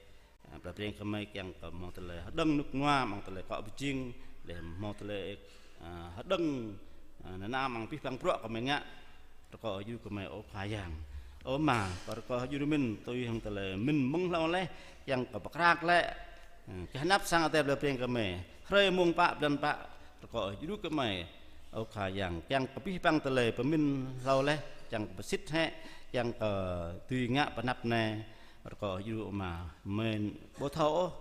a, plei Breng gơmơi kiăng kơ hmâo tơlơi hơđơ̆ng rơnŭk rơnua, amăng tơlơi akŏ pơjing, laih hmâo tơlơi, a, hơđơ̆ng, a, nanao amăng abih bang bruă gơmơi ngă, rơkâo djru gơmơi, ơ Khua Yang. Ơ Ama, kâo rơkâo djru mĭn tui hăng tơlơi mĭn mơ̆ng hlâo laih, kiăng kơ pơkra glaĭ, ơ, kơ anăp sang Adai plei Breng gơmơi. Hrơi mông pă, blan pă, rơkâo djru kơ gơmơi. Ơ Khua Yang, kiăng kơ abih bang tơlơi pơmĭn hlâo laih, kiăng kơ pơsĭt hĕ, kiăng kơ dưi ngă pơ anăp anai, rơkâo djru Ama, mơ̆n ƀu thâo ôh,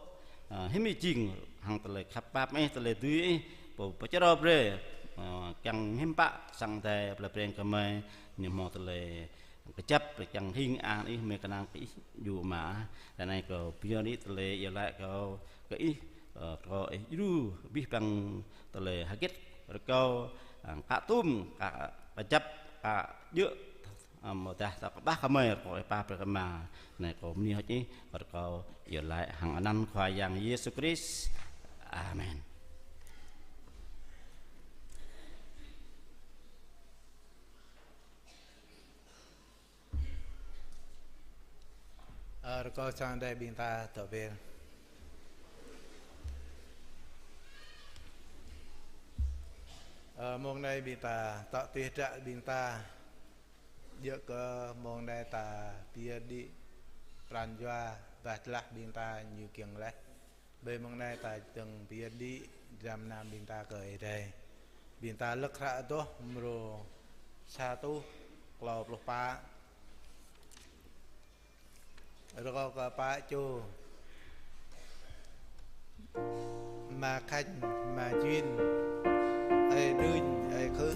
ơ, hiư̆m jing hăng tơlơi khăp pap Ih, tơlơi dưi Ih, pô pơčrâo brơi, ơ, kiăng hiư̆m pă sang Adai plei Breng gơmơi, ñu hmâo tơlơi kơjăp, kiăng hing ang Ih, mơ̆ng kơnang kơ Ih djru Ama. Ră anai kâo pơyơr Ih tơlơi iâu laĭ kâo kơ Ih, ơ, kơ Ih djru abih bang tơlơi hơget rơkâo, ơ, kơ tŭm, kơ kơjăp, kơ djơ̆, ơ, mơ̆ dah ta kơƀah kơ gơmơi rơkâo Ih pap brơi kơ Ama. Anai kâo bơni hơơč Ih, rơkâo iâu laĭ hăng anăn Khua Yang Yêsu Krist. Amen. Ơ, rơkâo sang Adai ƀing ta tŏ ber. Ơ, mông anai ƀing ta tŏ tih dră ƀing ta. Djơ̆ kơ mông anai ta pơyơr đĭ pran jua bah tlah ƀing ta ñu kiăng laih. Ƀơi mông anai ta dơ̆ng pơyơr đĭ dram gơnam ƀing ta kơ Ơi Adai. Ƀing ta lơ̆k hră adoh mrô sa rơtuh klâo pluh pă. Rơkâo kơ pă čô. Ama Khanh, Ama Juin, Ơi Đưn, Ơi Khư̆.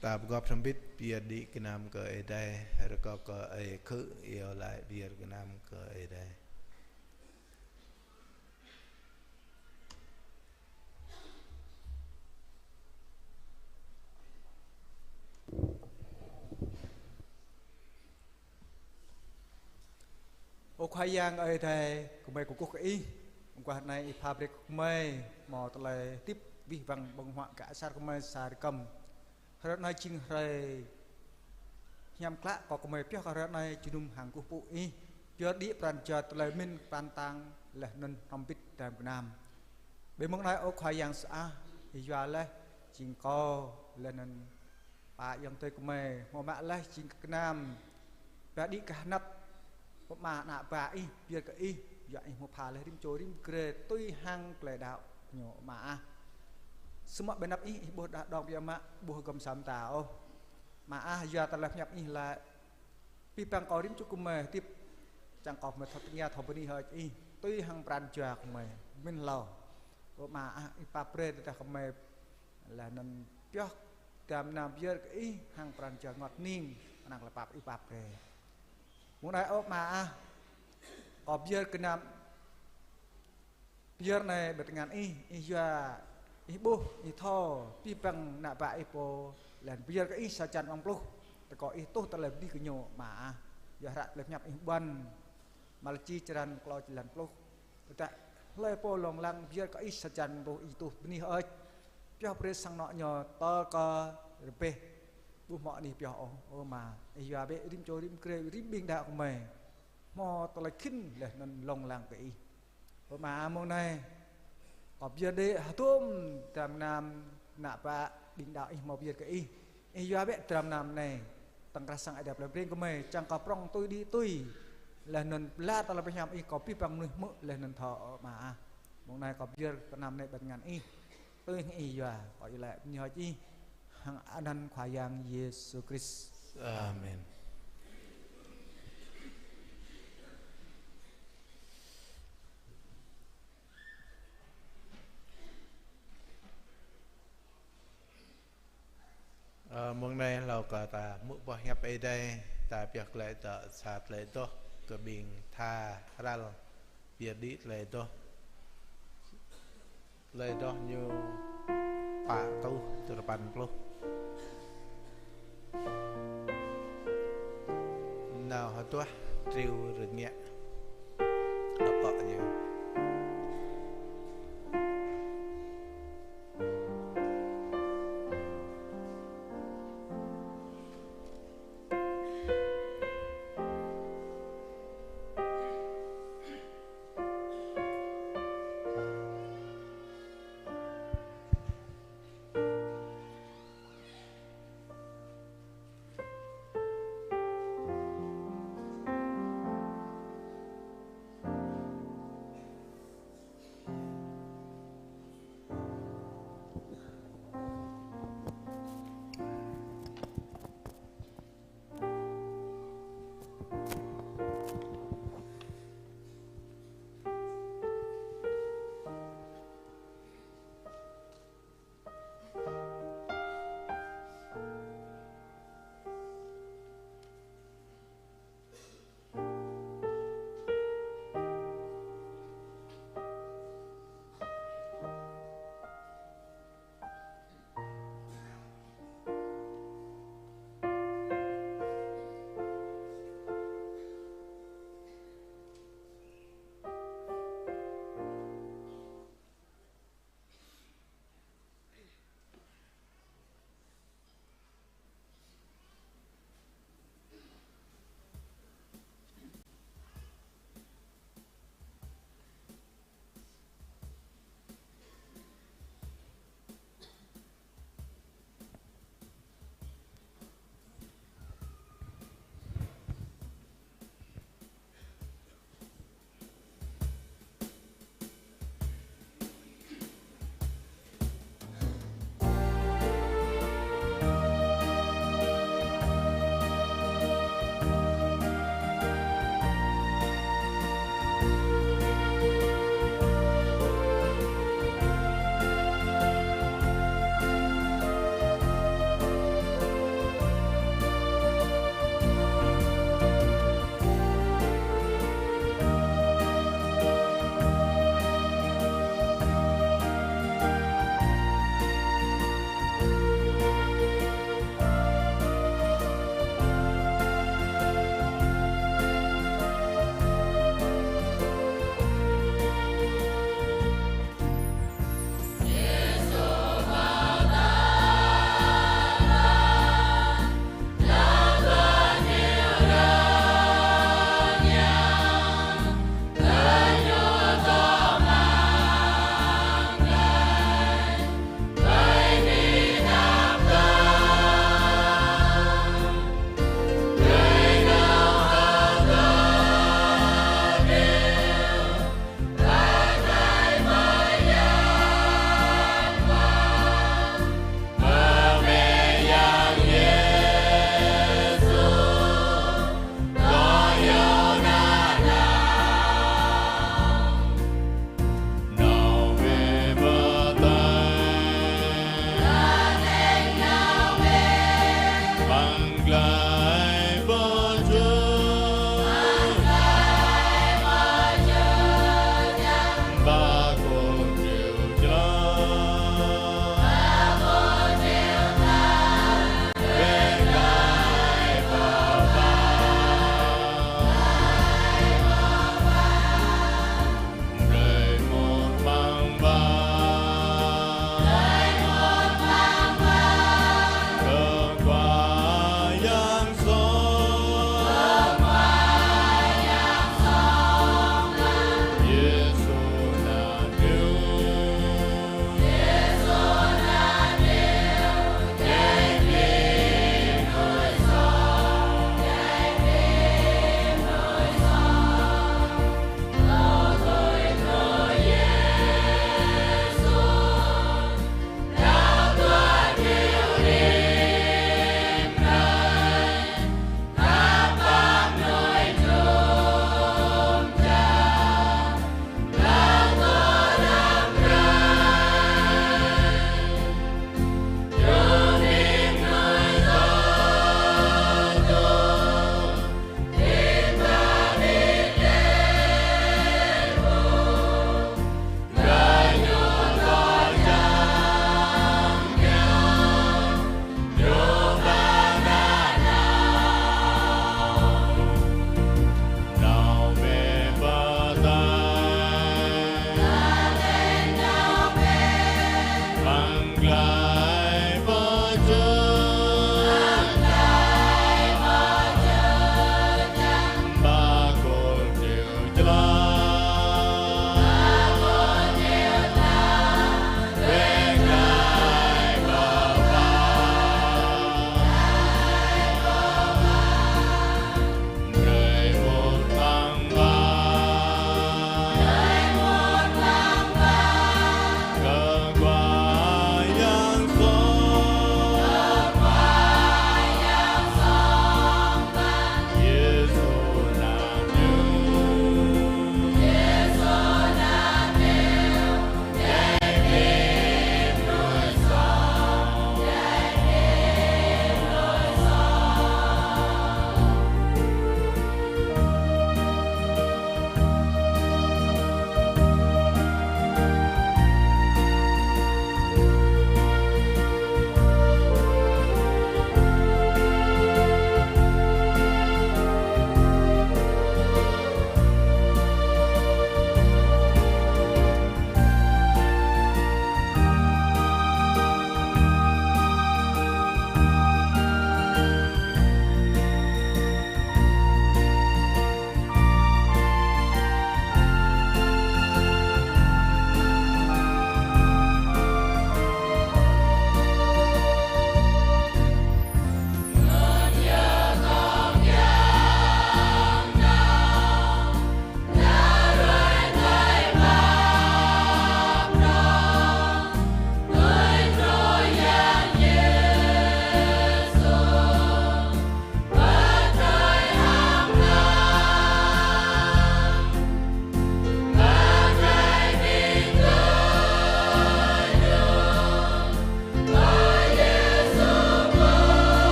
Ta pơgop hrŏm hơbĭt pơyơr đĭ gơnam kơ Ơi Adai, rơkâo kơ Ơi Khư̆ iâu laĭ pơyơr gơnam kơ Ơi Adai. Ơ Khua Yang Ơi Adai, gơmơi kơkuh kơ Ih, mơguah anai Ih pha brơi kơ gơmơi hmâo tơlơi hơdip abih bang ƀơ̆ng huă kơ asar gơmơi sa rơkăm. Hrơi anai jing hrơi hiam klă, kơ gơmơi pioh kơ hrơi anai jơnum hăng kơkuh pơpŭ Ih, pioh đĭ pran jua tơlơi mĭn pran tang laih anŭn hrŏm hơbĭt dram gơnam. Ƀơi mông anai ơ Khua Yang sơăh, Ih yua laih jing kâo laih anŭn pă ayŏng adơi gơmơi, hmâo mă laih jing kơ gơnam, pioh đĭ kơ anăp Ơ Ama, ană bă Ih pơyơr kơ Ih, yua Ih hmâo pha laih rĭm čô rĭm grê tui hăng tơlơi đaŏ ñu, Ama ah. Samơ̆ ƀơi anăp Ih, Ih ƀuh đah đong biă mă, ƀuh gŏm samơ̆ ta ôh. Ama ah, yua tơlơi pơhiăp Ih laĭ: Abih bang kâo rĭm čô gơmơi hơdip, čang kâo gơmơi thâo tơngia thâo bơni hơơč Ih, tui hăng pran jua gơmơi, mĭn hlâo. Ơ Ama ah, Ih pap brơi tơdah gơmơi laih anŭn pioh dram gơnam pơyơr kơ Ih hăng pran jua rơngot hning, anăn tơlơi pap Ih pap brơi. Mơ̆ng anai ơ Ama ah, kâo pơyơr gơnam pơyơr anai ƀơi tơngan Ih, Ih yua, Ih ƀuh, Ih thâo, abih bang ană bă Ih pô, laih anŭn pơyơr kơ Ih sa črăn amăng pluh, tơkŏ Ih tuh tơlơi bơni kơ ñu, Ama ah. Yua hră tơlơi pơhiăp Ih ƀuăn, Malaki črăn klâo jơlan pluh. Tơdah hlơi pô lông lăng pơyơr kơ Ih sa črăn pluh, Ih tuh bơni hơơč. Pioh brơi sang anŏ ñu tơl kơ rơbeh, ƀu hmâo anih pioh ôh, ơ Ama. Ih yua bĕ rĭm čô rĭm grê, rĭm ƀing đaŏ gơmơi hmâo tơlơi khĭn laih anŭn lông lăng kơ Ih. Ơ Ama, mơ̆ng anai kâo pơyơr đĕ hơdôm dram gơnam ană bă ƀing đaŏ Ih hmâo pơyơr kơ Ih. Ih yua bĕ dram gơnam anai, tơ̆ng krah sang Ơi Adai plei Breng gơmơi, čang kơ prŏng tui đĭ tui, laih anŭn pơala tơlơi pơhiăp Ih kơ abih bang mơnuih hmư̆ laih anŭn thâo, ơ Ama ah. Mơ̆ng anai kâo pơyơr gơnam anai ƀơi tơngan Ih, tui hăng Ih yua, kâo iâu laĭ bơni hơơč Ih hăng anăn Khua Yang Yêsu Krist. Amen. Ơ, mơ̆ng anai hlâo kơ ta hmư̆ boh hiăp Ơi Adai, ta pioh glaĭ dŏ sa tơlơi adoh kơ ƀing tha hrăl pơyơr đĭ tơlơi adoh. Tơlơi adoh ñu pă rơtuh duarơpăn pluh. Nao hơduah triu rơngiă. Lơkŏ ñu.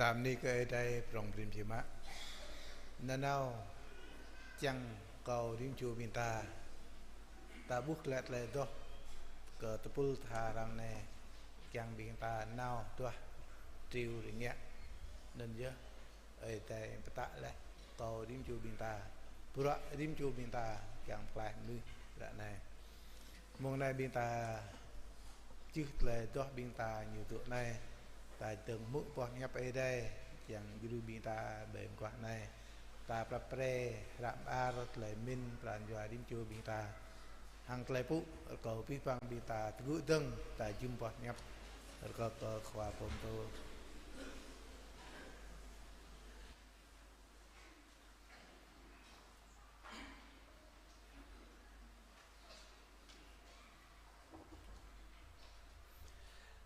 Ta bơni kơ Ơi Adai prong prin biă mă. Nanao čang kơ rĭm čô ƀing ta, ta ƀuh glaĭ tơlơi adoh kơ tơpul tha arăng anai, kiăng ƀing ta nao duah triu rơngiă. Anŭn yơh Ơi Adai pơtă laih kơ rĭm čô ƀing ta, bruă rĭm čô ƀing ta kiăng pơklaih mơnuih ră anai. Mông anai ƀing ta čih tơlơi adoh ƀing ta ñu dŏ anai, ta dơ̆ng hmư̆ boh hiăp Ơi Adai kiăng djru ƀing ta ƀơi mơguah anai. Ta prăp pre hră mơar tơlơi pơmĭn pran jua rĭm čô ƀing ta. Hăng tơlơi pŭ, rơkâo abih bang ƀing ta tơgŭ dơ̆ng, ta jum boh hiăp. Rơkâo kơ khua pơtô.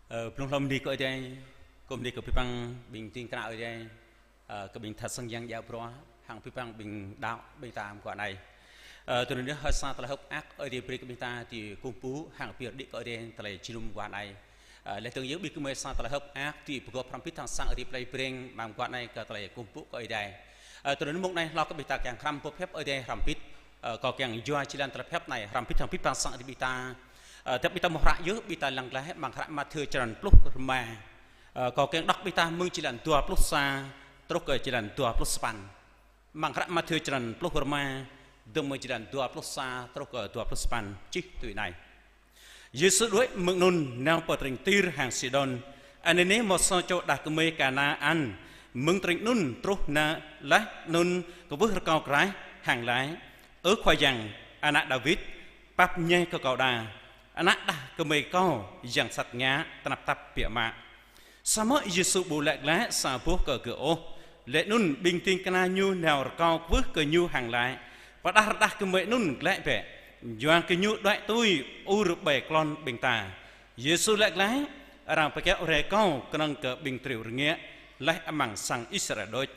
Ơ, blung hlâo bơni kơ Ơi Adai, kơ bơni kơ abih bang ƀing ding kơna Ơi Adai, ơ, kơ ƀing tha sang yang djă bruă, hăng abih bang ƀing đaŏ ƀing ta mơguah anai. Ơ, tui anŭn yơh, hơi sa tơlơi hơ̆k mơak Ơi Adai brơi kơ ƀing ta, tui kơkuh pơpŭ hăng pơyơr đĭ kơ Ơi Adai tơlơi jơnum mơguah anai. Ơ, laih dơ̆ng yơh ƀing gơmơi sa tơlơi hơ̆k mơak, tui pơgop hrŏm hơbĭt hăng sang Ơi Adai plei Breng, mơguah anai kơ tơlơi kơkuh pơpŭ kơ Ơi Adai. Ơ, tui anŭn mông anai hloh kơ ƀing ta kiăng hrăm boh hiăp Ơi Adai hrŏm hơbĭt. Ơ, kâo kiăng yua jơlan tơlơi pơhiăp anai hrŏm hơbĭt hăng abih bang sang Ơi Adai ƀing ta. Ơ, tơdah ƀing ta mơ̆ hră yơh, ƀing ta lăng glaĭ amăng hră Mathiơ črăn pluh rơma. Ơ, kâo kiăng đŏk ƀing ta mơ̆ng jơlan dua pluh sa truh kơ jơlan dua pluh sapăn. Amăng hră Mathiơ črăn pluh rơma, dơ̆ng mơ̆ng jơlan dua pluh sa truh kơ dua pluh sapăn, čih tui anai. Yêsu đuaĭ mơ̆ng anŭn nao pơ tring Tir hăng Sidôn. Anai nê hmâo sa čô đah kơmơi Kanaan mơ̆ng tring anŭn truh nao laih anŭn kwưh rơkâo kraih hăng laĭ: Ơ Khua Yang, Ană Dawid, pap mơñai kơ kâo đa. Ană đah kơmơi kâo yang sat ngă, tơnap tap biă mă. Samơ̆ Yêsu ƀu laĭ glaĭ sa boh kơ gơ̆ ôh. Laih anŭn ƀing ding kơna Ñu nao rơkâo kwưh kơ Ñu hăng laĭ: Pơđah rơđah kơmơi anŭn glaĭ bĕ, yua kơ ñu đuaĭ tui ur ƀơi klon ƀing ta. Yêsu laĭ glaĭ: Arăng pơkiaŏ rai Kâo kơnơ̆ng kơ ƀing triu rơngiă laih amăng sang Israel đôč.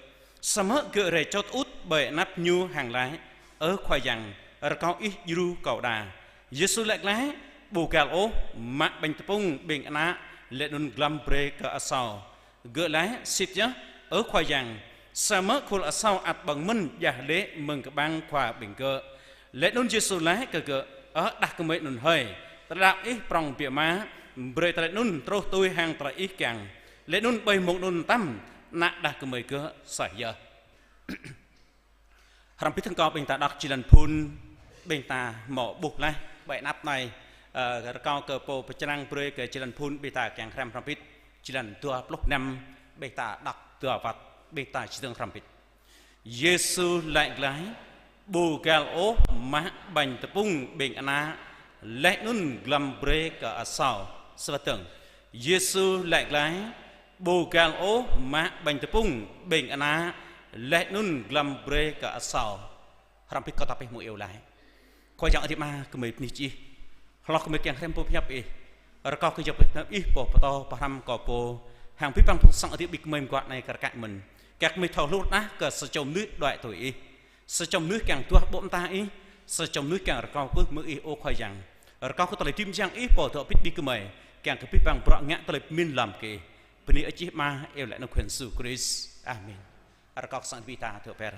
Samơ̆ gơ̆ rai čŏt ŭt ƀơi anăp Ñu hăng laĭ: Ơ Khua Yang, rơkâo Ih djru kâo đa. Yêsu laĭ glaĭ: Ƀu găl ôh, mă ƀañ tơpŭng ƀing ană, laih anŭn glăm brơi kơ asâo. Gơ̆ laĭ: Sĭt yơh, ơ Khua Yang, samơ̆ khul asâo ăt ƀơ̆ng mơ̆n djah lê̆ mơ̆ng kơƀang khua ƀing gơ̆. Laih anŭn Yêsu laĭ kơ gơ̆: Ơ đah kơmơi anŭn hơi, tơlơi đaŏ ih prŏng biă mă, brơi tơlơi anŭn truh tui hăng tơlơi ih kiăng. Laih anŭn ƀơi mông anŭn mơtam, ană đah kơmơi gơ̆ sah yơh. Hrŏm hơbĭt hăng kâo ƀing ta đŏk jơlan phŭn ƀing ta hmâo ƀuh laih ƀơi anăp anai, ơ, rơkâo kơ pô pơčrang brơi kơ jơlan phŭn ƀing ta kiăng hrăm hrŏm hơbĭt. Jơlan dua pluh năm ƀing ta đŏk dua wơ̆t, ƀing ta či dơ̆ng hrŏm hơbĭt. Yêsu laĭ glaĭ: Ƀu găl ôh mă ƀañ tơpŭng ƀing ană, laih anŭn glăm brơi kơ asâo. Sa wơ̆t dơ̆ng. Yêsu laĭ glaĭ: Ƀu găl ôh mă ƀañ tơpŭng ƀing ană, laih anŭn glăm brơi kơ asâo. Hrŏm hơbĭt kâo tơpĕh mơ̆ iâu laĭ. Khua Yang Adai Ama, gơmơi bơni kơ Ih. Hloh gơmơi kiăng hrăm boh hiăp Ih. Rơkâo kơ Yang Bơngăt Hiam Ih pô pơtô pơhrăm kâo pô, hăng abih bang phung sang Ơi Adai ƀing gơmơi mơguah anai kar kaĭ mơ̆n. Kiăng gơmơi thâo hluh rơđah kơ sa čô mơnuih đuaĭ tui Ih. Sa čô mơnuih kiăng duah ƀô̆ mơta Ih, sa čô mơnuih kiăng rơkâo kwưh mơ̆ng Ih, ơ Khua Yang. Rơkâo kơ tơlơi rĭm yang Ih pô dŏ pĭt ƀing gơmơi, kiăng kơ abih bang bruă ngă tơlơi pơmĭn lơ̆m kơ Ih. Bơni Ih Ama, iâu laĭ anăn Khua Yang Yêsu Krist. Amen. Rơkâo kơ sang ƀing ta dŏ pơr.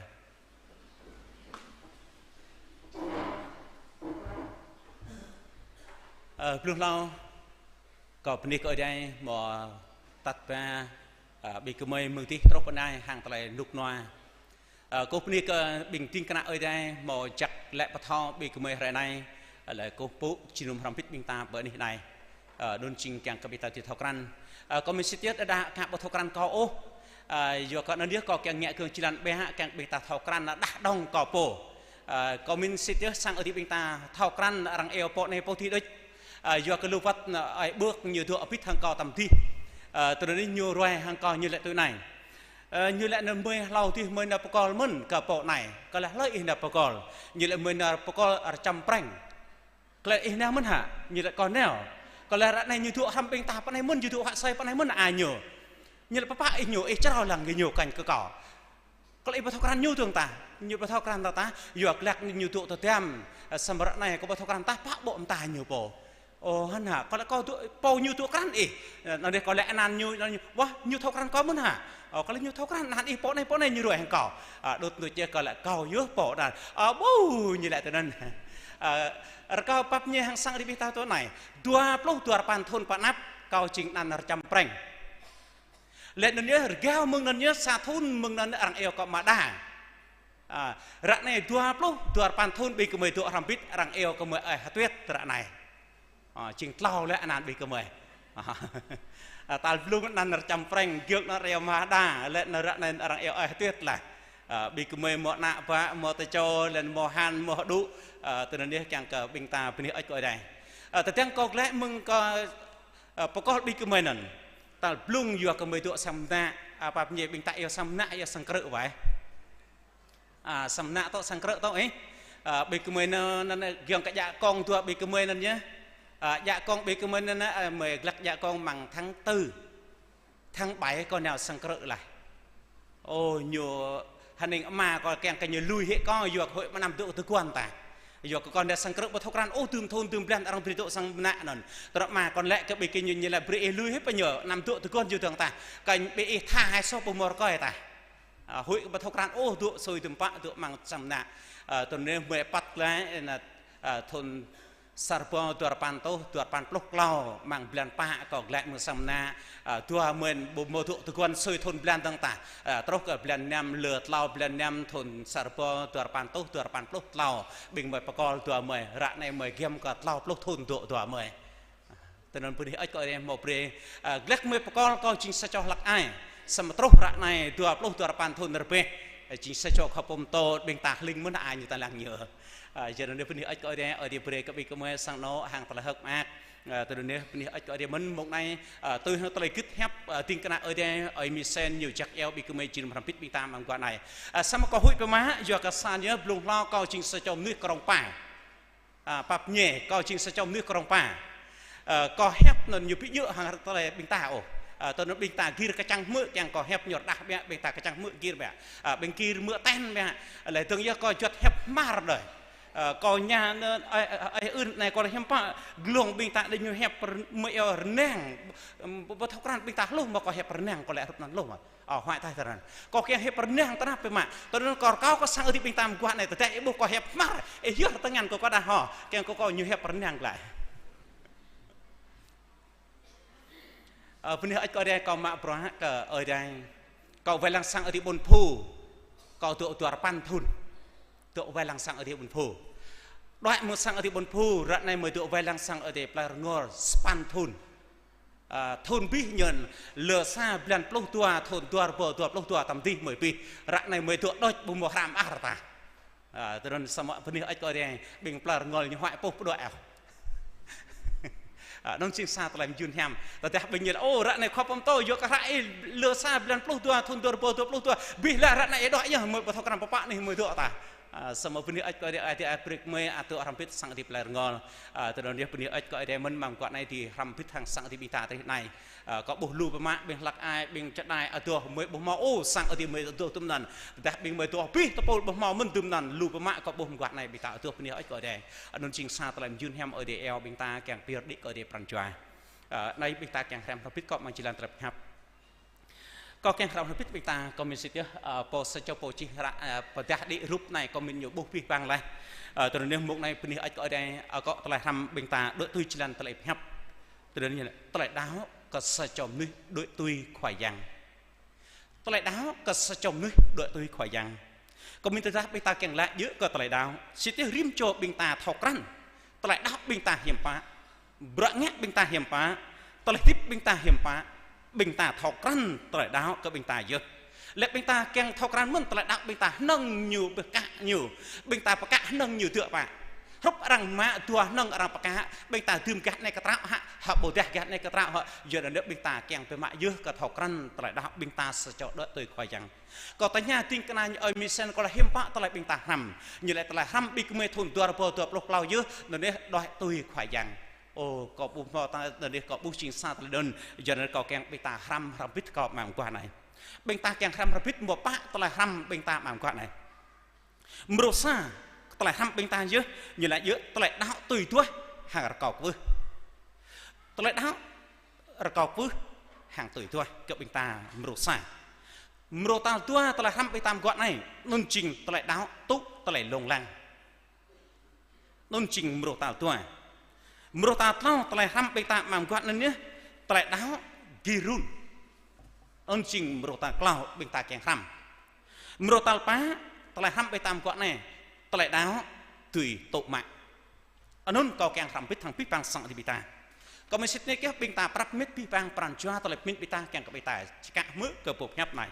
Ơ, blung hlâo, kâo bơni kơ Ơi Adai hmâo tăt ba, ơ, ƀing gơmơi mơ̆ng dih truh pơ anai hăng tơlơi rơnŭk rơnua. Ơ, kâo bơni kơ ƀing ding kơna Ơi Adai hmâo jak lĕ pơthâo ƀing gơmơi hrơi anai, ơ, lĕ kâo pŭ jơnum hrŏm hơbĭt ƀing ta pơ anih anai. Ơ, anŭn jing kiăng kơ ƀing ta či thâo krăn. Ơ, kâo mĭn sĭt yơh đa đa ka ƀu thâo krăn kâo ôh. Ơ, yua kơ anŭn yơh kâo kiăng ngă gơ̆ng jơlan ƀĕ hă, kiăng ƀing ta thâo krăn đah đŏng kâo pô. Ơ, kâo mĭn sĭt yơh sang Ơi Adai ƀing ta thâo krăn arăng iâu pô anai pô dih đôč. Ơ, yua kơ lu wơ̆t, ơ, ơi Bưk ñu dŏ abih hăng kâo tăm dih. Ơ, tơdơi anai ñu ruai hăng kâo ñu laĭ tui anai. Ơ, ñu laĭ anŭn gơmơi hlâo dih gơmơi nao pơkŏl mơ̆n kơ pô anai. Kâo laĭ hlơi ih nao pơkŏl? Ñu laĭ gơmơi nao pơkŏl arăng čăm preng. Kơ laĭ ih nao mơ̆n hă? Ñu laĭ kâo nao. Kâo laĭ ră anai ñu dŏ hrŏm ƀing ta pơ anai mơ̆n, ñu dŏ hă asơi pơ anai mơ̆n a ñu. Ñu laĭ pơpă ih ñu, ih črâo lăng kơ ñu kañ kơ kâo. Kơ laĭ ih ƀu thâo krăn ñu dơ̆ng tah, ñu ƀu thâo krăn tah tah, yua kơ laĭ ñu dŏ tơdăm, ơ, samơ̆ ră anai kâo ƀu thâo krăn tah pă ƀô̆ mơta ñu pô. Ơ, hăn hă, kâo laĭ kâo dŏ, pô ñu dŏ krăn ih. Anŭn dih kâo laĭ anăn ñu, anăn ñu. Wah, ñu thâo krăn kâo mơ̆n hă? Ơ, kâo laĭ ñu thâo krăn anăn ih, pô anai, pô anai ñu ruai hăng kâo. Ơ, đŭt nŭt čeh kâo laĭ kâo yơh pô anăn. Ơ, ƀu, ñu laĭ tui anŭn. Ơ, rơkâo pap ñe hăng sang ri ƀing ta tui anai. Dua pluh dua rơpăn thŭn pơ anăp, kâo jing anăn rơčăm preng. Laih anŭn yơh, rơgao mơ̆ng anŭn yơh, sa thŭn mơ̆ng anŭn arăng iâu kâo mă đa. Ơ, ră anai dua pluh dua rơpăn thŭn ƀing gơmơi dŏ hrŏm hơbĭt arăng iâu gơmơi ơi hơtuĕt ră anai. Ơ, jing tlâo laih anăn ƀing gơmơi. Ơ, tal blung anăn rơčăm preng, giŏng anăn iâu mă đa, laih anŭn ră anai arăng iâu ơi hơtuĕt laih. Ơ, ƀing gơmơi mơ̆ ană bă, mơ̆ tơčô, laih anŭn mơ̆ hăn, mơ̆ hơđŭ, ơ, tui anŭn yơh kiăng kơ ƀing ta bơni hơơč kơ Ơi Adai. Ơ, tơdang kâo glaĭ mơ̆ng kơ, ơ, pơkŏl ƀing gơmơi anŭn. Tal blung yua gơmơi dŏ sang mơnă, ơ, pap ñe ƀing ta iâu sang mơnă, iâu sang krư̆ wai. Ơ, sang mơnă tŏ sang krư̆ tŏ ih. Ơ, ƀing gơmơi anŭn, anŭn, anŭn, giŏng kơ djă kông dua ƀing gơmơi anŭn yơh. Ơ, djă kông ƀing gơmơi anŭn, ơ, gơmơi glăk djă kông mơ̆ng tháng tư. Tháng bảy kâo nao sang krư̆ laih. Ơ, ñu hơning ama kâo kiăng kơ ñu lui hĭ kâo yua kơ huĭ mơ̆ anăm dŏ tơguan tah. Yua kơ kâo nao sang krư̆ ƀu thâo krăn ôh, dŭm thŭn dŭm blan arăng brơi dŏ sang mơnă anŭn. Tơdang ama kâo laĭ kơ ƀing gơñu ñu laĭ brơi ih lui hĭ pơ ñu, anăm dŏ tơguan yua dơ̆ng tah. Kơ ƀing ih tha hai soh ƀu mơ̆ rơkơi tah. Ơ, huĭ kơ ƀu thâo krăn ôh dŏ sui dŭm pă dŏ mơ̆ng sang mơnă. Ơ, tui anŭn mơ̆ păt glaĭ, ơ, ơ, thŭn sa rơbâo dua rơpăn rơtuh, dua rơpăn pluh klâo, mơ̆ng blan pă kâo glaĭ mơ̆ng sang mơnă, ơ, dua mơ̆n ƀu mơ̆ dŏ tơguan sui thŭn blan dơ̆ng tah, ơ, truh kơ blan năm lơ tlâo blan năm thŭn sa rơbâo dua rơpăn rơtuh, dua rơpăn pluh klâo, ƀing gơmơi pơkŏl dua gơmơi, ră anai gơmơi giăm kơ tlâo pluh thŭn dŏ dua gơmơi. Tui anŭn bơni hơơč kơ Ơi Adai mơ̆ brơi, ơ, glăk gơmơi pơkŏl kâo jing sa čô hlăk ai, samơ̆ truh ră anai dua pluh dua rơpăn thŭn rơbêh, ơ, jing sa čô khua pơtô ƀing ta hling mơ̆n ai ñu ta lăng ñu. Ơ, yua anŭn bơni hơơč kơ Ơi Adai, Ơi Adai brơi kơ ƀing gơmơi sang anŏ hăng tơlơi hơ̆k mơak. Ơ, tui anŭn bơni hơơč kơ Ơi Adai mơ̆n mông anai, ơ, tui hăng tơlơi git hiăp, ơ, ding kơna Ơi Adai, ơi Misen ñu jak iâu ƀing gơmơi jing hrŏm hơbĭt ƀing ta mơguah anai. Ơ, samơ̆ kâo huĭ pơmă, yua kơ sang anai blung hlâo kâo jing sa čô mơnuih Krông Pa. Ơ, pap ñe, kâo jing sa čô mơnuih Krông Pa. Ơ, kâo hiăp anŭn ñu ƀu djơ̆ hăng tơlơi ƀing ta ôh. Ơ, tui anŭn ƀing ta gir kơčăng hmư̆ kiăng kâo hiăp ñu rơđah biă, ƀing ta kơčăng hmư̆ gir biă. Ơ, ƀing gir hmư̆ ten biă. Laih dơ̆ng yơh kâo juăt hiăp hmar đơi. Ơ, kâo ña anŭn, ơi, ơi, ơi, ưn anai kâo laĭ hiư̆m pă, glông ƀing ta đơi ñu hiăp rơ-, mơ̆ iâu rơnang. Ƀu, ƀu thâo krăn ƀing ta hluh mơ̆ kâo hiăp rơnang kâo laĭ hrup anŭn hluh mơ̆. Ơ, huai tah tơrăn. Kâo kiăng hiăp rơnang tơnap biă mă. Tui anŭn kâo rơkâo kơ sang ơi adai ƀing ta mơguah anai, tơdah ih ƀuh kâo hiăp hmar, ih yơh tơngan kâo kơ đah hŏ. Kiăng kâo kâo ñu hiăp rơnang glaĭ. Ơ, bơni hơơč kơ Ơi Adai, kâo mă bruă kơ Ơi Adai. Kâo wai lăng sang ơi adai ƀun phu. Kâo dŏ dua rơpăn thŭn. Dŏ wai lăng sang ơi adai ƀun phu. Đuaĭ mơ̆ng sang ơi adai ƀun phu, ră anai gơmơi dŏ wai lăng sang ơi adai Plei Rơngol sapăn thŭn. Ơ, thŭn abih anŭn lơ sa blan pluh dua, thŭn dua rơbâo dua pluh dua tơm adih gơmơi abih. Ră anai gơmơi dŏ đôč ƀu hmâo hrăm ar tah. Ơ, tui anŭn samơ̆ bơni hơơč kơ Ơi Adai, ƀing Plei Rơngol ñu huai pơđuaĭ ôh. Ơ, anŭn jing sa tơlơi mơyun hiam. Tơdah ƀing ñu laĭ, ơ, ră anai khua pơtô yua kơ hră ih lơ sa blan pluh dua, thŭn dua rơbâo dua pluh dua. Abih laih ră anai ih đuaĭ yơh, gơmơi ƀu thâo krăn pơpă anai gơmơi dŏ tah. Ơ, samơ̆ bơni hơơč kơ Ơi Adai, Ơi Adai brơi kơ gơmơi, ơ, dŏ hrŏm hơbĭt sang ơi adai Plei Rơngol. Ơ, tui anŭn yơh bơni hơơč kơ Ơi Adai mơ̆n mơguah anai dŏ hrŏm hơbĭt hăng sang ơi adai ƀing ta tơlơi anai. Ơ, kâo ƀuh lu biă mă ƀing hlăk ai, ƀing čơđai adoh, gơmơi ƀu hmâo ôh sang ơi adai gơmơi adoh dŭm anŭn. Tơdah ƀing gơmơi adoh abih tơpul ƀu hmâo mơ̆n dŭm anŭn, lu biă mă kâo ƀuh mơguah anai ƀing ta adoh bơni hơơč kơ Ơi Adai. Anŭn jing sa tơlơi mơyun hiam Ơi Adai iâu ƀing ta kiăng pơyơr đĭ kơ Ơi Adai pran jua. Ơ, anai ƀing ta kiăng hrăm hơbĭt kâo mơ̆ng jơlan tơlơi pơhiăp. Kâo kiăng hrăm hơbĭt ƀing ta, kâo mĭn sĭt yơh, ơ, pô sa čô pô čih hră, ơ, pơdah đĭ rup anai, kâo mĭn ñu ƀuh abih bang laih. Ơ, tui anŭn mông anai bơni hơơč kơ Ơi Adai, ơ, kâo tơlơi hrăm ƀing ta đuaĭ tui jơlan tơlơi pơhiăp. Tui anŭn tơlơi đaŏ kơ sa čô mơnuih đuaĭ tui Khua Yang. Tơlơi đaŏ kơ sa čô mơnuih đuaĭ tui Khua Yang. Kâo mĭn tơdah ƀing ta kiăng laĭ djơ̆ kơ tơlơi đaŏ, sĭt yơh rĭm čô ƀing ta thâo krăn. Tơlơi đaŏ ƀing ta hiư̆m pă. Bruă ngă ƀing ta hiư̆m pă, tơlơi hơdip ƀing ta hiư̆m pă, ƀing ta thâo krăn tơlơi đaŏ kơ ƀing ta yơh. Lĕ ƀing ta kiăng thâo krăn mơ̆n tơlơi đaŏ ƀing ta hơnơ̆ng ñu pơkă ñu, ƀing ta pơkă hơnơ̆ng ñu dŏ pă. Hrup arăng mă dua hơnơ̆ng arăng pơkă, ƀing ta dưm gah anai kơtraŏ hă, hă ƀôdah gah anai kơtraŏ hă, yua anŭn ƀing ta kiăng pơmă yơh kơ thâo krăn tơlơi đaŏ ƀing ta sa čô đuaĭ tui Khua Yang. Kâo tơña ding kơna ñu ơi Misen kâo laĭ hiư̆m pă tơlơi ƀing ta hrăm. Ñu laĭ tơlơi hrăm ƀing gơmơi thŭn dua rơbâo dua pluh klâo yơh, anŭn yơh đuaĭ tui Khua Yang. Ơ, kâo ƀuh hmâo tơlơi anŭn yơh kâo ƀuh jing sa tơlơi anŭn, yua anŭn kâo kiăng ƀing ta hrăm, hrăm hơbĭt kâo mơguah anai. Ƀing ta kiăng hrăm hơbĭt hmâo pă tơlơi hrăm ƀing ta mơguah anai. Mrô sa, tơlơi hrăm ƀing ta yơh, ñu laĭ yơh tơlơi đaŏ tui duah hăng rơkâo kwưh. Tơlơi đaŏ rơkâo kwưh hăng tui duah kơ ƀing ta mrô sa. Mrô tal dua tơlơi hrăm ƀing ta mơguah anai, anŭn jing tơlơi đaŏ tŭ tơlơi lông lăng. Anŭn jing mrô tal dua. Mrô tal klâo tơlơi hrăm ƀing ta mơguah anai yơh, tơlơi đaŏ gir run. Anŭn jing mrô tal klâo ƀing ta kiăng hrăm. Mrô tal pă tơlơi hrăm ƀing ta mơguah anai, tơlơi đaŏ tui tŭ mă. Anŭn kâo kiăng hrăm bĭt hăng abih bang sang ƀing ta. Kâo mơsĭt anai kơ ƀing ta prăp mĭt abih bang pran jua tơlơi pơmĭn ƀing ta kiăng kơ ƀing ta čơkă hmư̆ kơ boh hiăp anai.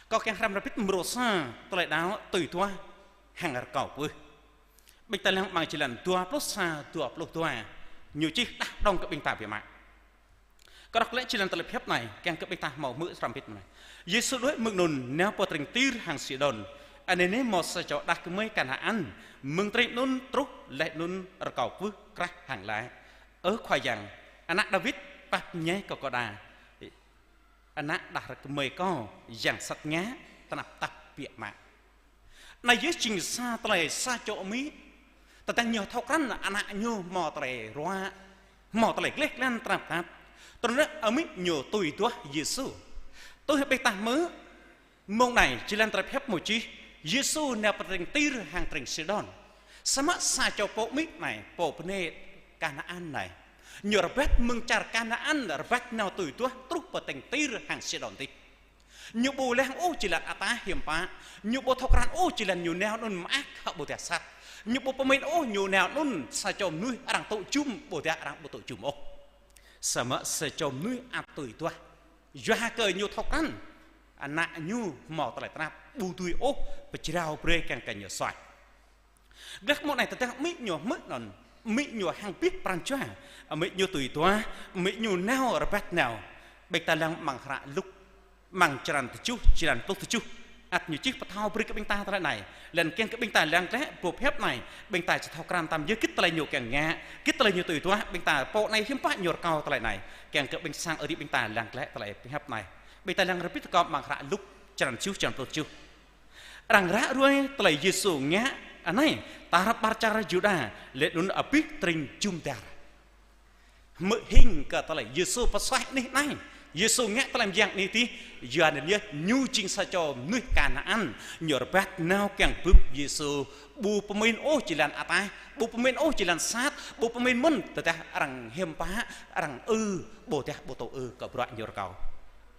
Kâo kiăng hrăm hrăm bĭt mrô sa tơlơi đaŏ tui duah hăng rơkâo kwưh. Ƀing ta lăng amăng jơlan dua pluh sa, dua pluh dua. Ñu čih đah đŏng kơ ƀing ta biă mă. Kơ rŏk lĕ jơlan tơlơi pơhiăp anai, kiăng kơ ƀing ta hmâo hmư̆ hrăm bĭt mơ̆n anai. Yêsu đuaĭ mơ̆ng anŭn nao pơ tring Tir hăng Sidôn. Anai nê hmâo sa čô đah kơmơi Kanaan, mơ̆ng tring anŭn truh laih anŭn rơkâo kwưh krah hăng laĭ: Ơ Khua Yang, ană Dawid, pap mơñai kơ kâo đa. Ană đah kơmơi kâo, yang sat ngă, tơnap tap biă mă. Anai yơh jing sa tơlơi sa čô amĭ. Tơdang ñu thâo krăn ană ñu hmâo tơlơi ruă, hmâo tơlơi gleh glan tơnap tap. Tơdang anŭn amĭ ñu tui duah Yêsu. Tui ƀing ta hmư̆, mơ̆ng anai, jơlan tơlơi pơhiăp mơ̆ čih, Yêsu nao pơ tring Tir hăng tring Sidôn. Samơ̆ sa čô pô amĭ anai, pô bơnai Kanaan anai. Ñu rơbat mơ̆ng čar Kanaan, rơbat nao tui duah truh pơ tring Tir hăng Sidôn adih. Ñu ƀu lăng ôh jơlan ataih hiam pă. Ñu ƀu thâo krăn ôh jơlan ñu nao anŭn mơak hă ƀôdah sat. Ñu ƀu pơmĭn ôh ñu nao anŭn sa čô mơnuih arăng tŭ jum ƀôdah arăng ƀu tŭ jum ôh. Samơ̆ sa čô mơnuih ăt tui duah. Yua kơ ñu thâo krăn ană ñu hmâo tơlơi tơnap ƀu dưi ôh pơjrao brơi kiăng kơ ñu suaih. Gleh mơ̆ng anai tơdang amĭ ñu hmư̆ anŭn, amĭ ñu hăng abih pran jua, amĭ ñu tui duah, amĭ ñu nao rơbat nao. Ƀing ta lăng amăng hră Luk, amăng črăn tơjuh, črăn pluh tơjuh. Ăt ñu čih pơthâo brơi kơ ƀing ta tơlơi anai. Laih anŭn kiăng kơ ƀing ta lăng glaĭ boh pơhiăp anai, ƀing ta či thâo krăn tam yơh git tơlơi ñu kiăng ngă, git tơlơi ñu tui duah, ƀing ta pô anai hiam pă ñu rơkâo tơlơi anai. Kiăng kơ ƀing sang ơi adơi ƀing ta lăng glaĭ tơlơi pơhiăp anai. Ƀing ta lăng rơbit rơkâo amăng hră Luk, črăn tơjuh, črăn pluh tơjuh. Arăng ră ruai tơlơi Yêsu ngă anai tar ƀar čar Yuđa, laih anŭn abih tring jum dar. Hmư̆ hing kơ tơlơi Yêsu pơsuaih anih anai. Yêsu ngă tơlơi mơyang anih adih, yua anŭn yơh ñu jing sa čô mơnuih Kanaan, ñu rơbat nao kiăng bưp Yêsu, ƀu pơmĭn ôh jơlan ataih, ƀu pơmĭn ôh jơlan sat, ƀu pơmĭn mơ̆n tơdah arăng hiam pă, arăng ư, ƀôdah ƀu tŭ ư kơ bruă ñu rơkâo.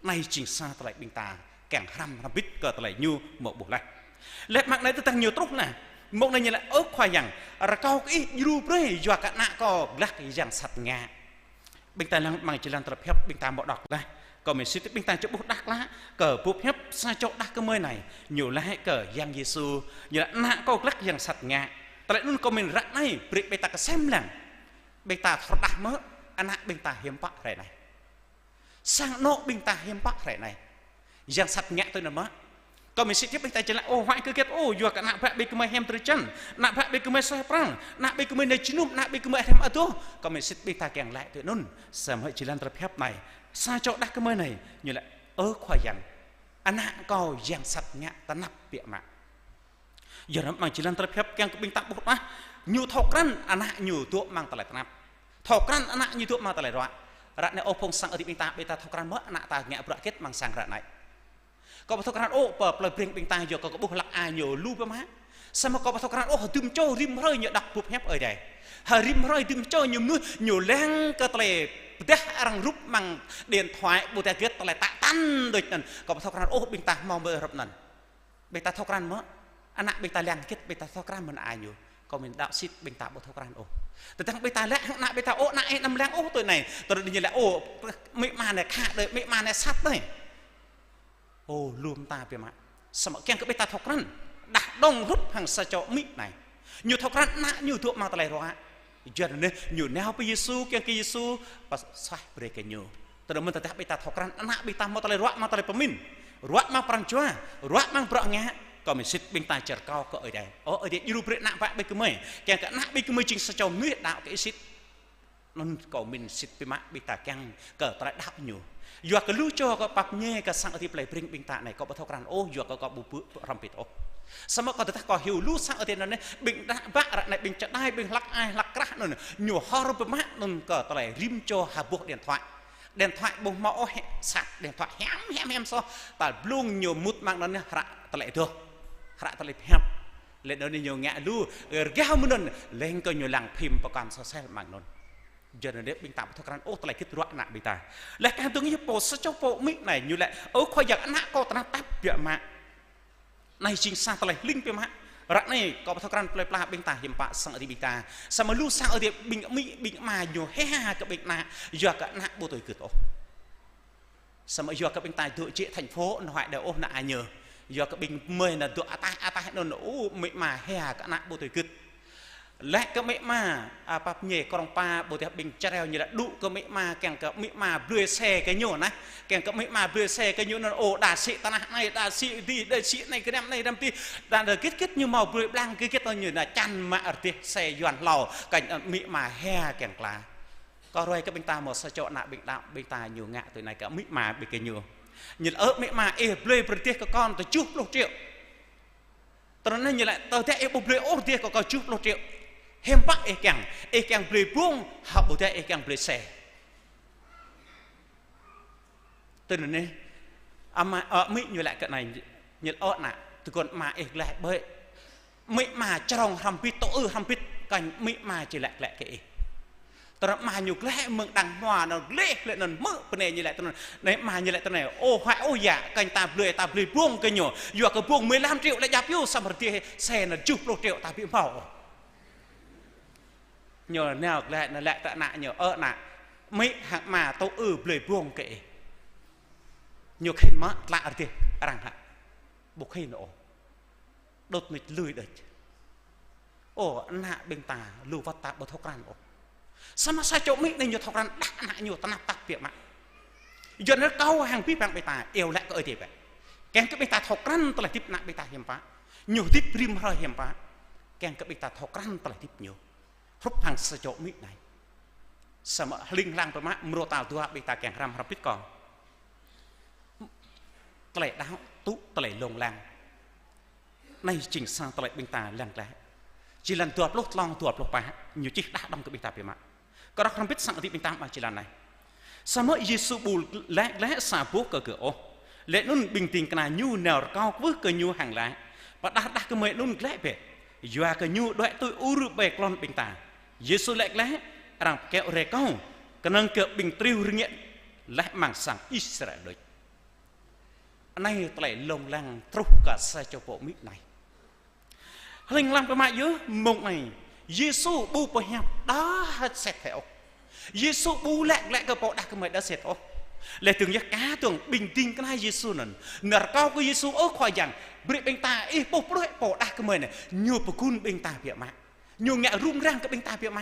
Anai jing sa tơlơi ƀing ta kiăng hrăm hrăm bĭt kơ tơlơi ñu mơ̆ ƀuh laih. Laih mơ̆ng anai tơdang ñu truh laih. Mơ̆ng anai ñu laĭ: Ơ Khua Yang, rơkâo kơ Ih djru brơi yua kơ ană kâo glah yang sat ngă. Ƀing ta lăng amăng jơlan tơlơi pơhiăp ƀing ta mơ̆ đŏk laih. Kâo mơsĭt ƀing ta či ƀuh đah klă kơ boh pơhiăp sa čô đah kơmơi anai. Ñu laĭ kơ Yang Yêsu, ñu laĭ: Ană kâo glah yang sat ngă. Tơlơi anŭn kâo mĭn ră anai, brơi ƀing ta kơsem lăng. Ƀing ta thâo rơđah mơ̆, ană ƀing ta hiam pă hrơi anai. Sang anŏ ƀing ta hiam pă hrơi anai. Yang sat ngă tui anŭn mơ̆. Kâo mơsĭt ƀing ta či laĭ: Ơ, huăi kơ gĕt, ơ, yua kơ ană bă ƀing gơmơi hiam drơi jăn, ană bă ƀing gơmơi suaih prăng, ană bă ƀing gơmơi nao jơnum, ană bă ƀing gơmơi hiam adoh. Kâo mơsĭt ƀing ta kiăng laĭ tui anŭn, samơ̆ jơlan tơlơi pơhiăp anai, sa čô đah kơmơi anai, ñu laĭ: Ơ Khua Yang, ană kâo yang sat ngă tơnap biă mă. Yua anŭn amăng jơlan tơlơi pơhiăp kiăng kơ ƀing ta ƀuh đah, ñu thâo krăn ană ñu dŏ amăng tơlơi tơnap. Thâo krăn ană ñu dŏ amăng tơlơi ruă. Ră anai ơ phung sang ơi adơi ƀing ta, ƀing ta thâo krăn mơ̆ ană ta ngă bruă hơget amăng sang ră anai. Kâo ƀu thâo krăn ôh, pơ plơi Breng ƀing ta yua kơ kâo ƀuh hlăk ai ñu lu biă mă. Samơ̆ kâo ƀu thâo krăn ôh, hơdôm čô rĭm hrơi ñu đŏk boh pơhiăp Ơi Adai. Hơdôm hrơi hơdôm čô ñu mơnuih, ñu lăng kơ tơlơi pơdah arăng rup amăng điện thoại, ƀôdah gĕt tơlơi tă tăn đôč anŭn. Kâo ƀu thâo krăn ôh, ƀing ta hmâo mơ̆ rup anŭn. Ƀing ta thâo krăn mơ̆, ană ƀing ta lăng hơget ƀing ta thâo krăn mơ̆n ai ñu. Kâo mĭn đaŏ sĭt ƀing ta ƀu thâo krăn ôh. Tơdang ƀing ta laĭ hăng ană ƀing ta: Ơ, ană ih anăm lăng ôh tui anai. Tơdang ñu laĭ: Ơ, amĭ ama anai khă đơi, amĭ ama anai sat đơi. Ơ, lŏm ta biă mă. Samơ̆ kiăng kơ ƀing ta thâo krăn. Đah đŏng hrup hăng sa čô amĭ anai. Ñu thâo krăn ană ñu dŏ amăng tơlơi ruă. Yua anŭn ñu nao pơ Yêsu, kiăng kơ Yêsu pơsuaih brơi kơ ñu. Tơdang mơ̆n tơdah ƀing ta thâo krăn, ană ƀing ta hmâo tơlơi ruă amăng tơlơi pơmĭn, ruă amăng pran jua, ruă amăng bruă ngă, kâo mơsĭt ƀing ta či rơkâo kơ Ơi Adai. Ơ Ơi Adai, djru brơi ană bă ƀing gơmơi, kiăng kơ ană ƀing gơmơi jing sa čô mơnuih đaŏ kơ Ih sĭt. Anŭn kâo min sĭt biă mă ƀing ta kiăng kơ tơlơi đaŏ ñu. Yua kơ lu čô kơ pap ñe kơ sang ơi adai plei Breng ƀing ta anai, kâo ƀu thâo krăn ôh, yua kơ kâo ƀu ƀuh hrŏm hơbĭt ôh. Samơ̆ kâo tơdah kâo hyu lu sang ơi adai anŭn anai, ƀing đah bă ră anai, ƀing čơđai, ƀing hlăk ai hlăk krah anŭn, ñu hor biă mă anŭn kơ tơlơi rĭm čô ha boh điện thoại. Điện thoại ƀu hmâo ôh, hĕ, sat điện thoại hiam hiam hiam soh, tal blung ñu mŭt mơ̆ng anŭn hră tơlơi adoh, hră tơlơi pơhiăp. Lĕ anŭn ñu ngă lu, rơgao mơ̆n anŭn, leng kơ ñu lăng phim pơkŏn sosel mơ̆ng anŭn. Yua anŭn ƀing ta ƀu thâo krăn ôh tơlơi git ruă ană ƀing ta. Laih kơ dơ̆ng yơh pô sa čô pô amĭ anai ñu laĭ: Ơ Khua Yang, ană kâo tơnap tap biă mă. Anai jing sa tơlơi hling biă mă. Ră anai kâo ƀu thâo krăn plơi pla ƀing ta hiư̆m pă sang ơi adai ƀing ta. Samơ̆ lu sang ơi adai ƀing amĭ ƀing ama ñu hia kơ ƀing ană, yua kơ ană ƀu tui git ôh. Samơ̆ yua kơ ƀing ta dŏ jĕ thành phố anŭn huai đơi ôh ană ai ñu. Yua kơ ƀing mơi anŭn dŏ ataih ataih anŭn, ơ, amĭ ama hia kơ ană ƀu tui git. Laih kơ amĭ ama, a, pap ñe krong pa, ƀôdah ƀing čơreo ñu laĭ đŭ kơ amĭ ama, kiăng kơ amĭ ama blơi xe kơ ñu anai. Kiăng kơ amĭ ama blơi xe kơ ñu anŭn, ơ, đa sĭ tơnah anai, đa sĭ adih, đa sĭ anai, gơnam anai, gơnam adih. Đa đa git git ñu hmâo blơi blang, git git ñu anŭn čan mă rơdêh xe Yuan hlâo, kơnh amĭ ama hia kiăng kla. Kơ ruai kơ ƀing ta hmâo sa čô ană ƀing đaŏ, ƀing ta ñu ngă tui anai kơ amĭ ama ƀing kơ ñu. Ñu laĭ: Ơ amĭ ama, ih blơi brơi rơdêh kơ kâo tơjuh pluh triệu. Tơdang anai ñu laĭ: Tơdah ih ƀu blơi ôh rơdêh kơ kâo tơjuh pluh triệu, hiư̆m pă ih kiăng? Ih kiăng blơi bông hă ƀôdah ih kiăng blơi xe? Tơdang anai, ama, ơ, amĭ ñu laĭ kơ anai, ñu laĭ: Ơ ană, tơguan ama ih glaĭ ƀơi. Amĭ ama črông hrŏm hơbĭt, tŭ ư hrŏm hơbĭt, kơnh amĭ ama či laĭ glaĭ kơ ih. Tơdang ama ñu glaĭ mơ̆ng đang hmua anŭn, gleh lĕ anŭn hmư̆ bơnai ñu laĭ tui anŭn. Anai ama ñu laĭ tui anai: Ơ huai ôh yă, kơnh ta blơi, ta blơi bông kơ ñu. Yua kơ bông mười lăm triệu lĕ djăp yơh, samơ̆ rơdêh xe anŭn tơjuh pluh triệu ta ƀu hmâo. Ñu nao glaĭ anŭn laĭ kơ ană ñu: Ơ ană, amĭ hăng ama tŭ ư blơi bông kơ ih. Ñu khĭn mă tlă rơdêh arăng hă? Ƀu khĭn ôh. Đŭt nĭč lui đôč. Ơ, ană ƀing ta lu wơ̆t ta ƀu thâo krăn ôh. Samơ̆ sa čô amĭ anai ñu thâo krăn đah ană ñu tơnap tap biă mă. Yua anŭn kâo hăng abih bang ƀing ta iâu laĭ kơ Ơi Adai bĕ. Kiăng kơ ƀing ta thâo krăn tơlơi hơdip ană ƀing ta hiư̆m pă. Ñu hơdip rĭm hrơi hiư̆m pă. Kiăng kơ ƀing ta thâo krăn tơlơi hơdip ñu. Hrup hăng sa čô amĭ anai. Samơ̆ hling hlang biă mă, mrô tal dua ƀing ta kiăng hrăm hrŏm hơbĭt kơ. Tơlơi đaŏ tŭ tơlơi lông lăng. Anai jing sa tơlơi ƀing ta lăng glaĭ. Jơlan dua pluh tlâo, dua pluh pă, ñu čih đah đŏng kơ ƀing ta biă mă. Kơ rŏk hrŏm hơbĭt sang ơi adai ƀing ta mă jơlan anai. Samơ̆ Yêsu ƀu laĭ glaĭ sa boh kơ gơ̆ ôh. Laih anŭn ƀing ding kơna ñu nao rơkâo kwưh kơ ñu hăng laĭ: Pơđar đah kơmơi anŭn glaĭ bĕ. Yua kơ ñu đuaĭ tui ur ƀơi klon ƀing ta. Yêsu laĭ glaĭ: Arăng pơkiaŏ rai kâo, kơnơ̆ng kơ ƀing triu rơngiă laih amăng sang Israel đôč. Anai tơlơi lông lăng truh kơ sa čô pô amĭ anai. Hling hlang biă mă yơh mông anai, Yêsu ƀu pơhiăp đa sĕt hĕ ôh. Yêsu ƀu laĭ glaĭ kơ pô đah kơmơi đa sĕt ôh. Laih dơ̆ng yơh kơ dơ̆ng ƀing ding kơna Yêsu anŭn nao rơkâo kơ Yêsu: Ơ Khua Yang, brơi ƀing ta ih puh pơđuaĭ pô đah kơmơi anai. Ñu pơgun ƀing ta biă mă. Ñu ngă rŭng răng kơ ƀing ta biă mă.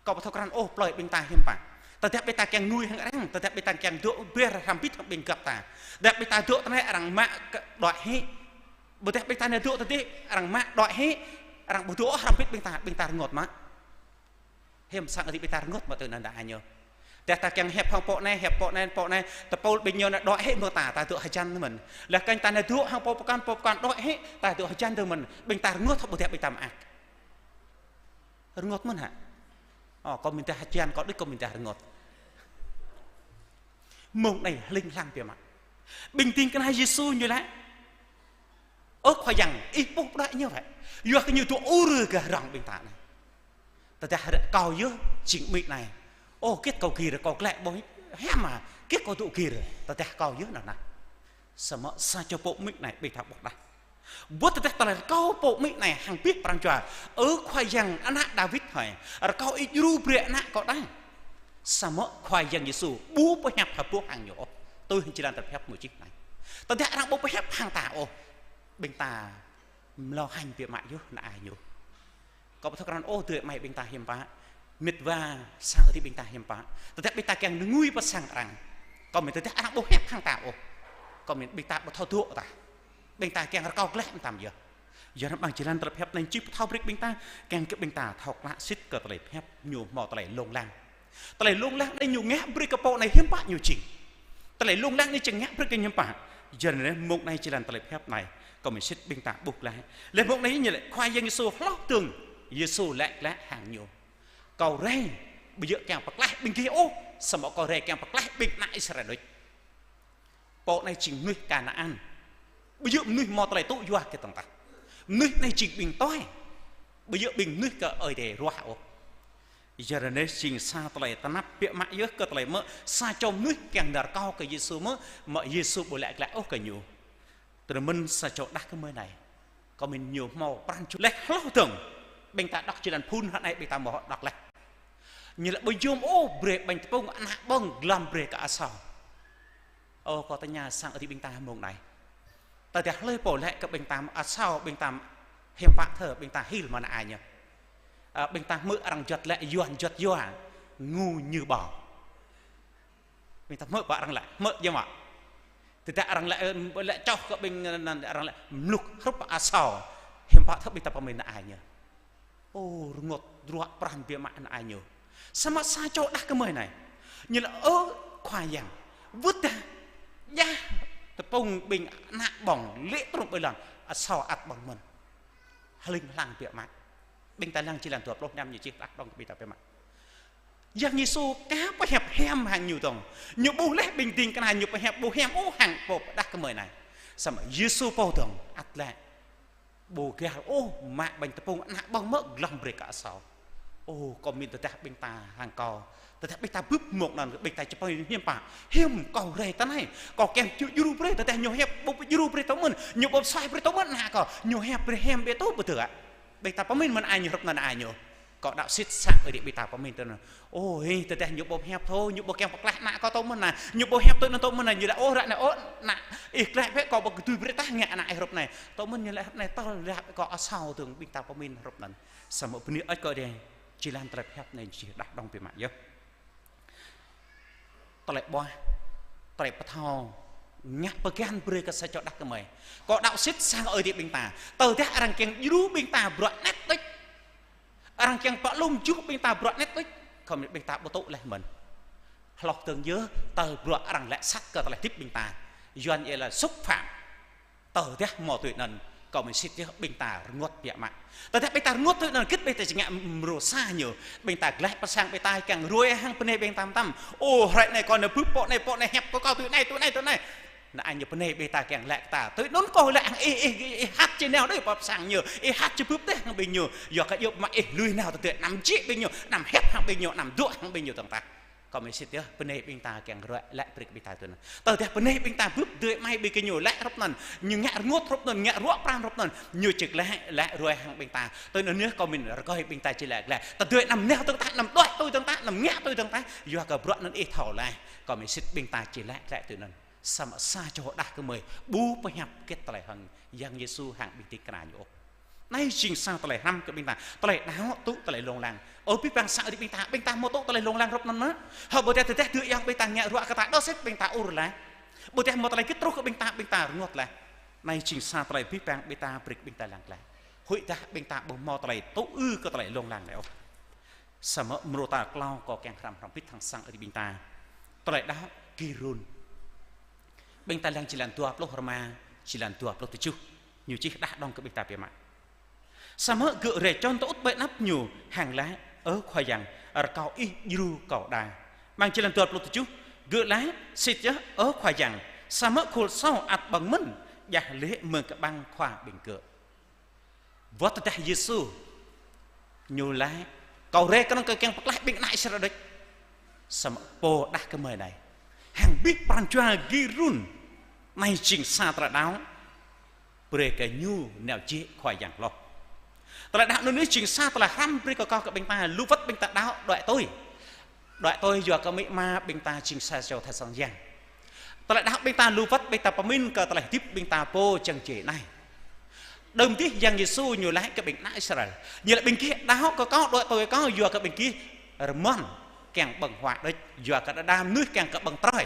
Kâo ƀu thâo krăn ôh plơi ƀing ta hiư̆m pă. Tơdah ƀing ta kiăng ngui hăng arăng, tơdah ƀing ta kiăng dŏ ƀiă hrŏm hơbĭt hăng ƀing găp ta. Tơdah ƀing ta dŏ tơnai arăng mă kơ đuaĭ hĭ. Ƀôdah ƀing ta nao dŏ tơdih arăng mă đuaĭ hĭ, arăng ƀu dŏ hrŏm hơbĭt ƀing ta, ƀing ta rơngot mă. Hiư̆m sang ơi adai ƀing ta rơngot mă tui anŭn đa ñu. Tơdah ta kiăng hiăp hăng pô anai, hiăp pô anai, pô anai, tơpul ƀing ñu nao đuaĭ hĭ mơ̆ng ta, ta dŏ hơjăn mơ̆n. Laih kơnh ta nao dŏ hăng pô pơkŏn, pô pơkŏn đuaĭ hĭ, ta dŏ hơjăn tui mơ̆n, ƀing ta rơngot hă ƀôdah ƀing ta mơak? Rơngot mơ̆n hă? Ơ, kâo mĭn tah hơjăn, kâo đôč kâo mĭn tah rơngot. Mông anai hling hlang biă mă. Ƀing ding kơna Yêsu ñu laĭ: Ơ Khua Yang, ih puh pơđuaĭ ñu wơ̆t. Yua kơ ñu dŏ ur gah rŏng ƀing ta anai. Tơdah ră kâo yơh jing amĭ anai. Ơ, git kâo gir, kâo glaĭ ƀơi hiam mă, git kâo dŏ gir. Tơdah kâo yơh anŭn nah. Samơ̆ sa čô pô amĭ anai ƀing ta ƀuh đah. Ƀuh tơdah tơlơi rơkâo pô amĭ anai hăng abih pran jua: Ơ Khua Yang, ană Dawid hơi, rơkâo ih djru brơi ană kâo đah. Samơ̆ Khua Yang Yêsu ƀu pơhiăp hơbôh hăng ñu ôh. Tui hăng jơlan tơlơi pơhiăp mơ̆ng čih anai. Tơdah arăng ƀu pơhiăp hăng ta ôh, ƀing ta mlâo hăng biă mă yơh ană ai ñu. Kâo ƀu thâo krăn ôh adơi amai ƀing ta hiư̆m pă, mĕt wa sang ơi adai ƀing ta hiư̆m pă. Tơdah ƀing ta kiăng ngui pơ sang arăng, kâo mĭn tơdah arăng ƀu hiăp hăng ta ôh, kâo mĭn ƀing ta ƀu thâo dŏ tah. Ƀing ta kiăng rơkâo glaĭ mơtam yơh. Yua anŭn ƀing jơlan tơlơi pơhiăp anai či pơthâo brơi kơ ƀing ta, kiăng kơ ƀing ta thâo klă sĭt kơ tơlơi pơhiăp ñu hmâo tơlơi lông lang. Tơlơi lông lang anai ñu ngă brơi kơ pô anai hiư̆m pă ñu jing. Tơlơi lông lang anai či ngă brơi kơ ñu hiư̆m pă. Yua anŭn mông anai jơlan tơlơi pơhiăp anai, kâo mĭn sĭt ƀing ta ƀuh laih. Laih mông anai ñu laĭ Khua Yang Yêsu hloh dơ̆ng, Yêsu laĭ glaĭ hăng ñu: Kâo rai ƀu djơ̆ kiăng pơklaih ƀing gih ôh, samơ̆ kâo rai kiăng pơklaih ƀing ană Israel đôč. Pô anai jing mơnuih Kanaan. Ƀu djơ̆ mơnuih hmâo tơlơi tŭ yua kơ tơ̆ng tah. Mơnuih anai jing ƀing tui. Ƀu djơ̆ ƀing mơnuih kơ Ơi Adai ruah ôh. Yua anŭn jing sa tơlơi tơnap biă mă yơh kơ tơlơi mơ̆ sa čô mơnuih kiăng nao rơkâo kơ Yêsu mơ̆, mơ̆ Yêsu ƀu laĭ glaĭ ôh kơ ñu. Tơdơi mơ̆n sa čô đah kơmơi anai. Kâo mĭn ñu hmâo pran jua laih hloh dơ̆ng. Ƀing ta đŏk jơlan phŭn hă anai ƀing ta hmâo đŏk laih. Ñu laĭ ƀu yôm ôh brơi ƀañ tơpŭng ană ƀơ̆ng glŏm brơi kơ asâo. Ơ, kâo tơña sang ơi adơi ƀing ta mông anai. Tơdah hlơi pô laĭ kơ ƀing ta asâo, ƀing ta hiư̆m pă thơ, ƀing ta hil mơ̆ ană ai ñu. Ơ, ƀing ta hmư̆ arăng juăt laĭ, Yuan juăt yua, ngu như bò. Ƀing ta hmư̆ pơ arăng laĭ, hmư̆ yơh mă. Tơdah arăng laĭ, ơ, laĭ čoh kơ ƀing anŭn, arăng laĭ mluk hrup asâo. Hiư̆m pă thơ ƀing ta pơmĭn ană ai ñu. Ô, rơngot ruă pran biă mă ană ai ñu. Samơ̆ sa čô đah kơmơi anai. Ñu laĭ, ơ, Khua Yang. Wơ̆t dah. Yua tơpŭng ƀing ană ƀơ̆ng, lê̆ trŭm ƀơi lŏn. Asâo ăt ƀơ̆ng mơ̆n. Hling hlang biă mă. Ƀing ta lăng jơlan dua pluh năm ñu čih đah đŏng kơ ƀing ta biă mă. Yang Yêsu aka pơhiăp hiam hăng ñu dơ̆ng. Ñu ƀuh laih ƀing ding kơna ñu pơhiăp ƀu hiam ôh hăng pô đah kơmơi anai. Samơ̆ Yêsu pô dơ̆ng ăt laĭ. Ƀu gah ôh mă ƀañ tơpŭng ană ƀơ̆ng mơ̆ glŏm brơi kơ asâo. Ô, kâo mĭn tơdah ƀing ta hăng kâo. Tơdah ƀing ta bưp mông anŭn ƀing ta či pơhiăp hiư̆m pă. Hiư̆m kâo rai tơ anai. Kâo kiăng djru brơi tơdah ñu hiăp ƀu djru brơi tơ mơ̆n. Ñu ƀu suaih brơi tơ mơ̆n ană kâo. Ñu hiăp brơi hiam ƀiă tŭ ƀu djơ̆. Ƀing ta pơmĭn mơ̆n ai ñu hrup anŭn ai ñu. Kâo đaŏ sĭt sang ơi adơi ƀing ta pơmĭn tơ anŭn. Ô, hĭ, tơdah ñu ƀu hiăp thâo, ñu ƀu kiăng pơklaih ană kâo tơ mơ̆n anai. Ñu ƀu hiăp tui anŭn tơ mơ̆n anai. Ñu laĭ, ô, ră anai, ô, ană ih glaĭ bĕ kâo ƀu kơdui brơi tah ngă ană ih hrup anai. Tơ mơ̆n ñu laĭ hrup anai, tơl laĭ kâo asâo dơ̆ng ƀing ta pơmĭn hrup anŭn. Samơ̆ bơni ơi kơ Ơi Adai. Jơlan tơlơi pơhiăp anai či đah đŏng biă mă yơh. Tơlơi ƀuah, tơlơi pơthâo, ngă pơgăn brơi kơ sa čô đah kơmơi. Kâo đaŏ sĭt sang ơi adơi ƀing ta. Tơdah arăng kiăng djru ƀing ta bruă anet đôč. Arăng kiăng pơlŭm juh ƀing ta bruă anet đôč. Kơ ƀing ta ƀu tŭ laih mơ̆n. Hloh dơ̆ng yơh, tơl bruă arăng laĭ sat kơ tơlơi hơdip ƀing ta. Yuan yơh laĭ xúc phạm. Tơdah hmâo tui anŭn, kâo mĭn sĭt yơh ƀing ta rơngot biă mă. Tơdah ƀing ta rơngot tui anŭn, gĭt ƀing ta či ngă mrô sa ñu. Ƀing ta glaĭ pơ sang ƀing ta kiăng ruai hăng bơnai ƀing ta mơtam. Ô, hrơi anai kâo nao bưp pô anai, pô anai hiăp kơ kâo tui anai, tui anai, tui anai. Ană ai ñu bơnai ƀing ta kiăng laĭ kơ ta. Tui anŭn kâo laĭ hăng ih, ih, ih hăt či nao đơi pơ sang ñu. Ih hăt či bưp tĕh hăng ƀing ñu. Yua kơ yơh mă ih lui nao tơdơi anăm jĕ ƀing ñu, anăm hiăp hăng ƀing ñu, anăm dŏ hăng ƀing ñu dơ̆ng tah. Kâo mĭn sĭt yơh, bơnai ƀing ta kiăng ruai laĭ brơi kơ ƀing ta tui anŭn. Tơdah bơnai ƀing ta bưp dơi amai ƀing gơñu laĭ hrup anŭn, ñu ngă rơngot hrup anŭn, ngă ruă pran hrup anŭn, ñu či laĭ, laĭ ruai hăng ƀing ta. Tui anŭn yơh kâo mĭn rơkơi ƀing ta či laĭ glaĭ. Tơdơi anăm nao dơ̆ng tah, anăm đuaĭ tui dơ̆ng tah, anăm ngă tui dơ̆ng tah. Yua kơ bruă anŭn ih thâo laih. Kâo mĭn sĭt ƀing ta či laĭ glaĭ tui anŭn. Samơ̆ sa čô đah kơmơi ƀu pơhiăp hơget tơlơi hăng Yang Yêsu hăng ƀing ding kơna ñu ôh. Anai jing sa tơlơi hrăm kơ ƀing ta. Tơlơi đaŏ tŭ tơlơi lông lang. Ơ abih bang sang ơi adơi ƀing ta, ƀing ta hmâo tŭ tơlơi lông lang hrup anŭn mơ̆? Hơ ƀu djơ̆ tơdah dưi Yang ƀing ta ngă ruă kơ ta đôč sĭt ƀing ta ur laih. Ƀu djơ̆ hmâo tơlơi gĭt truh kơ ƀing ta, ƀing ta rơngot laih. Anai jing sa tơlơi abih bang ƀing ta brơi ƀing ta lăng laih. Huĭ dah ƀing ta ƀu hmâo tơlơi tŭ ư kơ tơlơi lông lang laih ôh. Samơ̆ mrô tal klâo kâo kiăng hrăm hrŏm hơbĭt hăng sang ơi adơi ƀing ta. Tơlơi đaŏ gir run. Ƀing ta lăng jơlan dua pluh rơma, jơlan dua pluh tơjuh. Ñu čih đah đŏng kơ ƀing ta biă mă. Samơ̆ gơ̆ rai čŏng tơŭt ƀơi anăp ñu hăng laĭ: Ơ Khua Yang, rơkâo ih djru kâo đa. Amăng jơlan dua pluh tơjuh, gơ̆ laĭ sĭt yơh: Ơ Khua Yang, samơ̆ khul asâo ăt ƀơ̆ng mơ̆n, djah laĭ mơ̆ng kơƀăng khua ƀing gơ̆. Wơ̆t tơdah Yêsu ñu laĭ: Kâo rai kơnơ̆ng kơ kiăng pơklaih ƀing ană Israel đôč. Samơ̆ pô đah kơmơi anai hăng abih pran jua gir run. Anai jing sa tơlơi đaŏ brơi kơ ñu nao jĕ Khua Yang hloh. Tơlơi đaŏ anŭn yơh jing sa tơlơi hrăm brơi kơ kâo kơ ƀing ta, lu wơ̆t ƀing ta đaŏ đuaĭ tui. Đuaĭ tui yua kơ amĭ ama ƀing ta jing sa čô tha sang yang. Tơlơi đaŏ ƀing ta lu wơ̆t ƀing ta pơmĭn kơ tơlơi hơdip ƀing ta pô čang jĕ anai. Đơ̆m dih Yang Yêsu ñu laĭ kơ ƀing ană Israel. Ñu laĭ ƀing gih đaŏ kơ kâo, đuaĭ tui kâo yua kơ ƀing gih rơmơ̆n kiăng ƀơ̆ng huă đôč, yua kơ đơđa mơnuih kiăng kơ ƀơ̆ng trơi.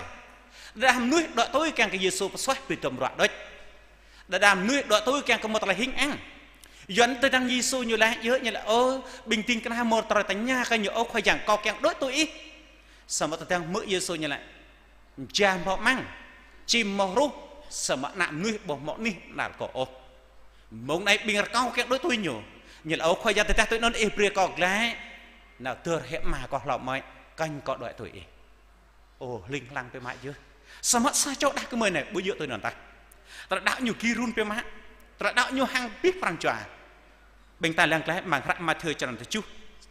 Đơđa mơnuih đuaĭ tui kiăng kơ Yêsu pơsuaih ƀing tơm ruă đôč. Đơđa mơnuih đuaĭ tui kiăng kơ hmâo tơlơi hing ang. Yuan tơdang Yêsu ñu laĭ, yơh ñu laĭ, ơ, ƀing ding kơna hmâo tơlơi tơña kơ ñu, ơ Khua Yang, kâo kiăng đuaĭ tui Ih. Samơ̆ tơdang hmư̆ Yêsu ñu laĭ, ja hmâo amăng, čim hmâo hruh, samơ̆ ană mơnuih ƀu hmâo anih năl kơ ôh. Mơ̆ng anai ƀing rơkâo kiăng đuaĭ tui ñu. Ñu laĭ, ơ Khua Yang, tơdah tui anŭn Ih brơi kâo glaĭ nao dơr hĭ ama kâo hlâo mơ̆i, kơnh kâo đuaĭ tui Ih. Ơ, hling hlang biă mă yơh. Samơ̆ sa čô đah kơmơi anai ƀu djơ̆ tui anŭn tah. Tơlơi đaŏ ñu gir run biă mă. Tơlơi đaŏ ñu hăng abih pran jua. Ƀing ta lăng glaĭ amăng hră Mathiơ črăn tơjuh,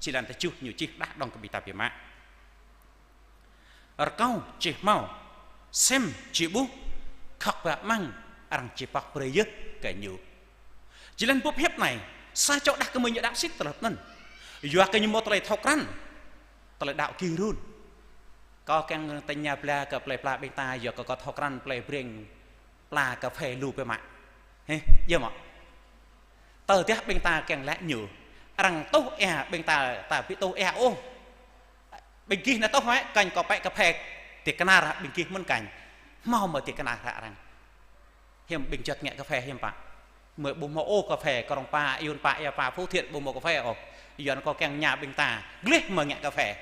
jơlan tơjuh ñu čih đah đŏng kơ ƀing ta biă mă. Rơkâo či hmâo, sem či ƀuh, khŏk ba amăng, arăng či pŏk brơi yơh kơ ñu. Jơlan bưp hiăp anai, sa čô đah kơmơi ñu đaŏ sĭt tơlơi anŭn. Yua kơ ñu hmâo tơlơi thâo krăn, tơlơi đaŏ gir run. Kâo kiăng tơña pla kơ plei pla ƀing ta, yua kơ kâo thâo krăn plei Breng pla kơphê lu biă mă. Hĕ, yơh mơ̆. Tơdah ƀing ta kiăng laĭ ñu, arăng tuh ia, ƀing ta, ta ƀu tuh ia ôh. Ƀing gih nao tuh hĕ, kơnh kâo pĕ kơphê, ti kơnar ƀing gih mơ̆n kơnh. Hmâo mơ̆ ti kơnar hră arăng. Hiư̆m ƀing juăt ngă kơphê hiư̆m pă. Mơ̆ ƀu hmâo ôh kơphê, Krông Pă, Yuan Pă, Ia Pă, Phú Thiện ƀu hmâo kơphê ôh. Yuan kâo kiăng tơña ƀing ta, gleh mơ̆ ngă kơphê.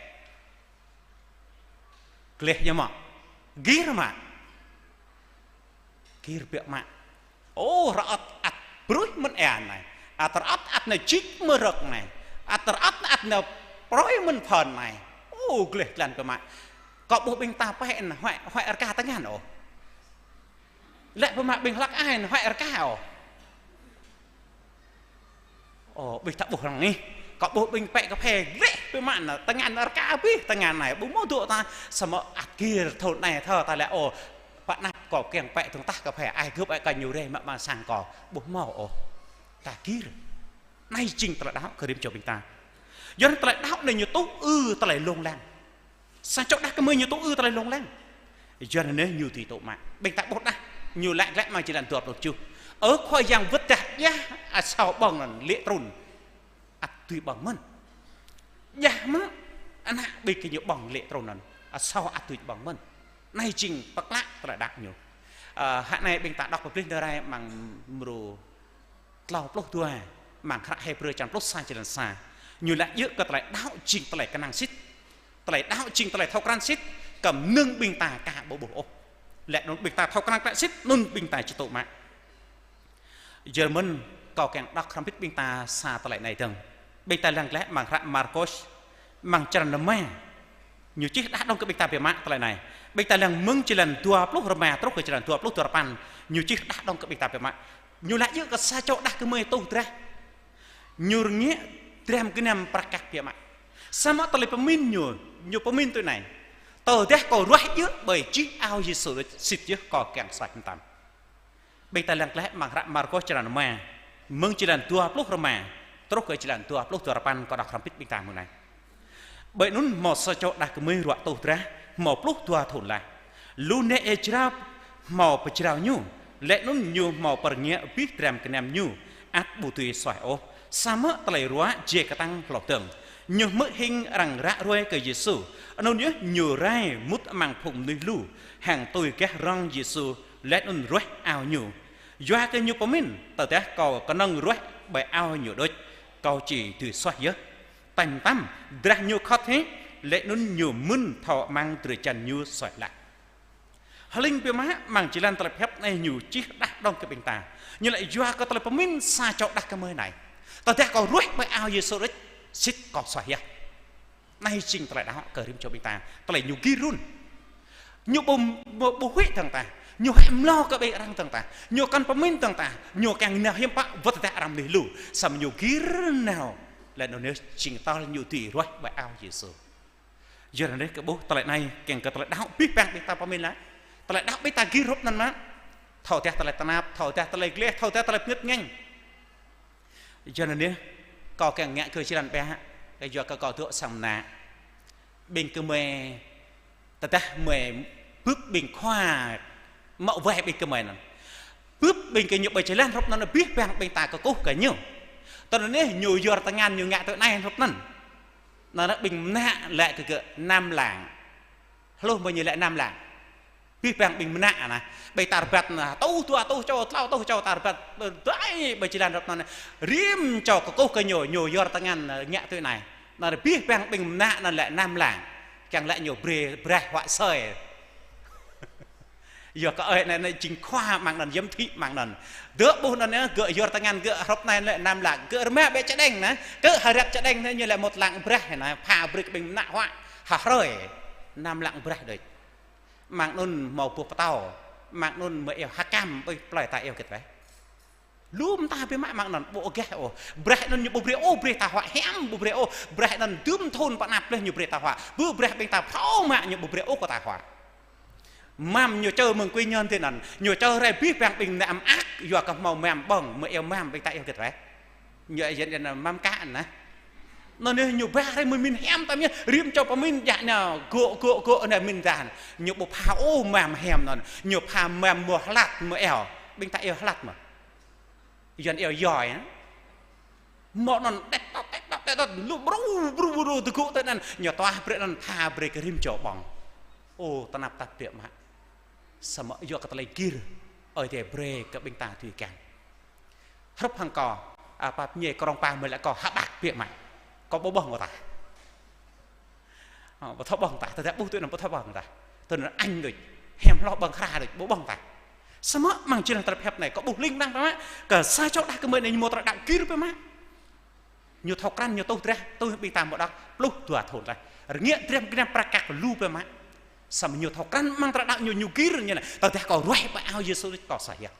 Gleh yơh mơ̆. Gir mă. Gir biă mă. Ơ, rơŏt ăt brơi mơ̆n ia anai. Ăt rơŏt ăt nao jik mơ̆ rơ̆k anai. Ăt rơŏt ăt nao prơi mơ̆n phơn anai. Ơ, gleh tlan biă mă. Kâo ƀuh ƀing ta pĕ anai, huăi, huăi rơka tơngan ôh. Lĕ biă mă ƀing hlăk ai anai, huăi rơka ôh. Ơ, ƀing ta ƀuh arăng anih. Kâo ƀuh ƀing pĕ kơphê gleh biă mă anai, tơngan rơka abih tơngan anai, ƀu hmâo dŏ ta, samơ̆ ăt gir thun anai thơ ta lĕ, ơ, pă anăp kâo kiăng pĕ tơ̆ng tah kơphê, ai gơ̆p ai kơ ñu rai mă amăng sang kâo, ƀu hmâo ôh. Ta gir. Anai jing tơlơi đaŏ kơ rĭm čô ƀing ta. Yua anŭn tơlơi đaŏ anai ñu tŭ ư tơlơi lông lăng. Sa čô đah kơmơi ñu tŭ ư tơlơi lông lăng. Yua anŭn ñu dưi tŭ mă. Ƀing ta ƀuh đah, ñu laĭ glaĭ amăng jơlan dua pluh tơjuh. Ơ Khua Yang wơ̆t dah djah asâo ƀơ̆ng anŭn lê̆ trŭn. Ăt dưi ƀơ̆ng mơ̆n. Djah mơ̆, ană ƀing gơñu ƀơ̆ng lê̆ trŭn anŭn. Asâo ăt dưi ƀơ̆ng mơ̆n. Anai jing pơklă tơlơi đaŏ ñu. Ơ, hră anai ƀing ta đŏk pơplih tơlơi rai amăng mrô tlâo pluh dua, amăng hră Hêbrơ črăn pluh sa jơlan sa. Ñu laĭ djơ̆ kơ tơlơi đaŏ jing tơlơi kơnang sĭt. Tơlơi đaŏ jing tơlơi thâo krăn sĭt, kơ mơnơ̆ng ƀing ta aka ƀu ƀuh ôh. Lĕ anŭn ƀing ta thâo krăn klă sĭt, anŭn ƀing ta či tŭ mă. Yua mơ̆n kâo kiăng đŏk hrŏm hơbĭt ƀing ta sa tơlơi anai dơ̆ng. Ƀing ta lăng glaĭ amăng hră Markôs, amăng črăn rơma. Ñu čih đah đŏng kơ ƀing ta biă mă tơlơi anai. Ƀing ta lăng mơ̆ng jơlan dua pluh rơma truh kơ jơlan dua pluh duarơpăn. Ñu čih đah đŏng kơ ƀing ta biă mă. Ñu laĭ djơ̆ kơ sa čô đah kơmơi tuh drah. Ñu rơngiă dram gơnam prăk kăk biă mă. Samơ̆ tơlơi pơmĭn ñu, ñu pơmĭn tui anai. Tơdah kâo ruah djơ̆ ƀơi jih ao Yêsu sĭt yơh kâo kiăng suaih mơtam. Ƀing ta lăng glaĭ amăng hră Markôs črăn rơma, mơ̆ng jơlan dua pluh rơma, truh kơ jơlan dua pluh duarơpăn kâo đŏk hrŏm hơbĭt ƀing ta mơ̆ng anai. Ƀơi anŭn hmâo sa čô đah kơmơi ruă tuh drah, hmâo pluh dua thŭn lah. Lu nĕ ia jrao hmâo pơjrao ñu, lĕ anŭn ñu hmâo pơrơngiă abih dram gơnam ñu, ăt ƀu dưi suaih ôh. Samơ̆ tơlơi ruă jai kơtang hloh dơ̆ng. Ñu hmư̆ hing arăng ră ruai kơ Yêsu. Anŭn yơh ñu rai mŭt amăng phung mơnuih lu, hăng tui gah rŏng Yêsu, lĕ anŭn ruah ao ñu. Yua kơ ñu pơmĭn, tơdah kâo kơnơ̆ng ruah ƀơi ao ñu đôč, kâo či dưi suaih yơh. Tañ mơtam, drah ñu khŏt hĭ, lĕ anŭn ñu mơ̆n thâo amăng drơi jan ñu suaih laih. Hling biă mă, amăng jơlan tơlơi pơhiăp anai ñu čih đah đŏng kơ ƀing ta. Ñu laĭ yua kơ tơlơi pơmĭn sa čô đah kơmơi anai. Tơdah kâo ruah ƀơi ao Yêsu đôč, sĭt kâo suaih yơh. Anai jing tơlơi đaŏ kơ rĭm čô ƀing ta. Tơlơi ñu gir run. Ñu ƀu, ƀu, ƀu huĭ dơ̆ng tah. Ñu huĭ mlâo kơ ƀing arăng dơ̆ng tah. Ñu kăn pơmĭn dơ̆ng tah. Ñu kiăng nao hiư̆m pă wơ̆t tơdah arăng mơnuih lu. Samơ̆ ñu gir nao. Lĕ anŭn yơh jing tơl ñu dưi ruah ƀơi ao Yêsu. Yua anŭn kơ ƀuh tơlơi anai kiăng kơ tơlơi đaŏ abih bang ƀing ta pơmĭn laih. Tơlơi đaŏ ƀing ta gir hrup anŭn mơ̆. Thâo dah tơlơi tơnap, thâo dah tơlơi gleh, thâo dah tơlơi pơngĭt ngĕng. Yua anŭn yơh, kâo kiăng ngă kơ jơlan ƀiă, kơ yua kơ kâo dŏ sang mơnă. Ƀing gơmơi, tơdah mơi bưp ƀing khua mă wai ƀing gơmơi anŭn. Bưp ƀing gơñu ƀơi jơlan hrup anŭn abih bang ƀing ta kơkuh kơ ñu. Tui anŭn yơh ñu yua tơngan ñu ngă tui anai hrup anŭn. Anŭn ƀing mơnă laĭ kơ gơ̆ năm lạng. Hluh mơ̆ ñu laĭ năm lạng. Abih bang ƀing mơnă anai. Ƀing ta rơbat anai, tuh dua tuh čô, klâo tuh čô ta rơbat, ƀơi adai, ƀơi jơlan rơbat anai. Rĭm čô kơkuh kơ ñu, ñu yơr tơngan, ngă tui anai. Anai abih bang ƀing mơnă anŭn lĕ năm lăng. Kiăng lĕ ñu brơi, braih huă asơi. Yua kơ ơi anai, anai jing khua mơ̆ng anŭn, yom thĭ mơ̆ng anŭn. Dơ̆ ƀuh anŭn yơh, gơ̆ yơr tơngan, gơ̆ hrup anai lĕ năm lăng. Gơ̆ rơma ƀĕ čơđeng anai. Gơ̆ hơriăt čơđeng anai ñu lĕ một lăng braih anai. Pha brơi kơ ƀing mơnă huă. Hơhrơi. Năm lăng braih đôč. Mơ̆ng anŭn hmâo boh pơtâo. Mơ̆ng anŭn mơ̆ iâu hơkăm ƀơi plơi ta iâu hơget wơ̆t. Lu mơta biă mă mơ̆ng anŭn ƀu gah ôh. Braih anŭn ñu ƀu brơi ôh, brơi ta huă hiam ƀu brơi ôh. Braih anŭn dŭm thŭn pơ anăp laih ñu brơi ta huă. Ƀu braih ƀing ta phrâo mă ñu ƀu brơi ôh kơ ta huă. Mơ̆m ñu čơ mơ̆ng kui ñơn tui anŭn. Ñu čơ rai abih bang ƀing mơnă mơak, yua kơ hmâo mơ̆m ƀơ̆ng, mơ̆ iâu mơ̆m ƀing ta iâu hơget wơ̆t. Ñu iâu anŭn mơ̆m kă anŭn. Anŭn yơh ñu ba rai mơ̆ min hiam tơm yơh, rĭm čô pơmin djă anŭn, gơ̆, gơ̆, gơ̆ anŭn min dan. Ñu ƀu pha ôh mơ̆m hiam anŭn. Ñu pha mơ̆m mơ̆ hlăt mơ̆ iâu. Ƀing ta iâu hlăt mơ̆. Yuan iâu yoi, hă? Mơ̆ anŭn đĕt tŏt, đĕt tŏt, đĕt tŏt, lu bru, bru, bru, tơgŭ tui anŭn, ñu tuah brơi anŭn pha brơi kơ rĭm čô ƀơ̆ng. Ơ, tơnap tap biă mă. Samơ̆ yua kơ tơlơi gir, Ơi Adai brơi kơ ƀing ta tui kiăng. Hrup hăng kâo, a, pap ñe krong pa mơ̆ lĕ kâo hơƀak biă mă. Kâo ƀu ƀơ̆ng kơ ta. Ơ, ƀu thâo ƀơ̆ng ta, tơdah ƀuh tui anŭn ƀu thâo ƀơ̆ng ta. Tui anŭn añ đôč, hiam hloh ƀơ̆ng hra đôč, ƀu ƀơ̆ng ta. Samơ̆ mơ̆ng jơlan tơlơi pơhiăp anai, kâo ƀuh ling lang biă mă, kơ sa čô đah kơmơi anai ñu mơ̆ tơlơi đaŏ gir biă mă. Ñu thâo krăn, ñu tuh drah, tuh ƀing ta mơ̆ đŏk, pluh dua thŭn laih. Rơngiă dram gơnam prăk kăk lu biă mă. Samơ̆ ñu thâo krăn mơ̆ng tơlơi đaŏ ñu, ñu gir ñu anai. Tơdah kâo ruai ƀơi ao Yêsu đôč kâo soh yơh.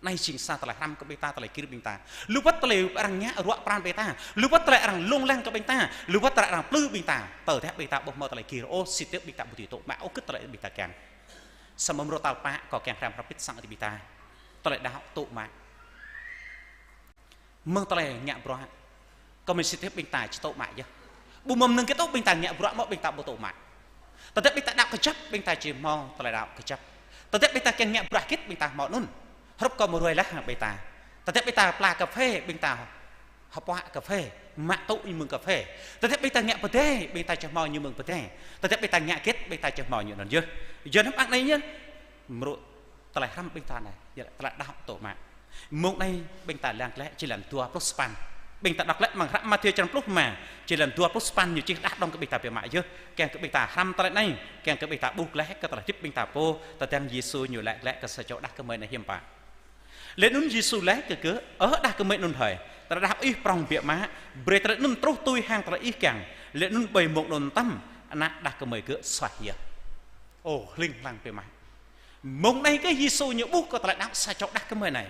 Anai jing sa tơlơi hrăm kơ ƀing ta, tơlơi gir ƀing ta. Lu wơ̆t tơlơi arăng ngă ruă pran ƀing ta. Lu wơ̆t tơlơi arăng lông lăng kơ ƀing ta. Lu wơ̆t tơlơi arăng plư ƀing ta. Tơdah ƀing ta ƀu hmâo tơlơi gir ôh, sĭt ƀing ta ƀu dưi tŭ mă ôh kơ tơlơi ƀing ta kiăng. Samơ̆ mrô tal pă kâo kiăng hrăm hrŏm hơbĭt sang ƀing ta. Tơlơi đaŏ tŭ mă. Mơ̆ng tơlơi ngă bruă. Kơ mơ̆n sĭt ƀing ta či tŭ mă yơh. Ƀu mơ̆n mơnơ̆ng kơ tŭ ƀing ta ngă bruă mơ̆ ƀing ta ƀu tŭ mă. Tơdah ƀing ta đaŏ kơjăp ƀing ta či hmâo tơlơi đaŏ kơjăp. Tơdah ƀing ta kiăng ngă bruă hơget ƀing ta hmâo anŭn. Hrup kâo mơruai laih hăng ƀing ta. Tơdah ƀing ta pla kơphê ƀing ta hơpuă kơphê, mă tŭ ñu mơ̆ng kơphê. Tơdah ƀing ta ngă pơdai ƀing ta či hmâo ñu mơ̆ng pơdai. Tơdah ƀing ta ngă hơget ƀing ta či hmâo ñu anŭn yơh. Yua anŭn mơ̆ng anai yơh. Mrô tơlơi hrăm ƀing ta anai, yua tơlơi đaŏ tŭ mă. Mông anai ƀing ta lăng glaĭ jơlan dua pluh sapăn. Ƀing ta đŏk glaĭ amăng hră Mathiơ črăn pluh rơma, jơlan dua pluh sapăn ñu čih đah đŏng kơ ƀing ta biă mă yơh. Kiăng kơ ƀing ta hrăm tơlơi anai, kiăng kơ ƀing ta ƀuh glaĭ kơ tơlơi hơdip ƀing ta pô, tơdang Yêsu ñu laĭ glaĭ kơ sa čô đah kơmơi anai hiư̆m pă. Laih anŭn Yêsu laĭ kơ gơ̆, Ơ đah kơmơi anŭn hơi, tơlơi đaŏ ih prŏng biă mă, brơi tơlơi anŭn truh tui hăng tơlơi ih kiăng. Laih anŭn ƀơi mông anŭn tơm, ană đah kơmơi gơ̆ soh yơh. Ơ, hling hlang biă mă. Mông anai kơ Yêsu ñu ƀuh kơ tơlơi đaŏ sa čô đah kơmơi anai.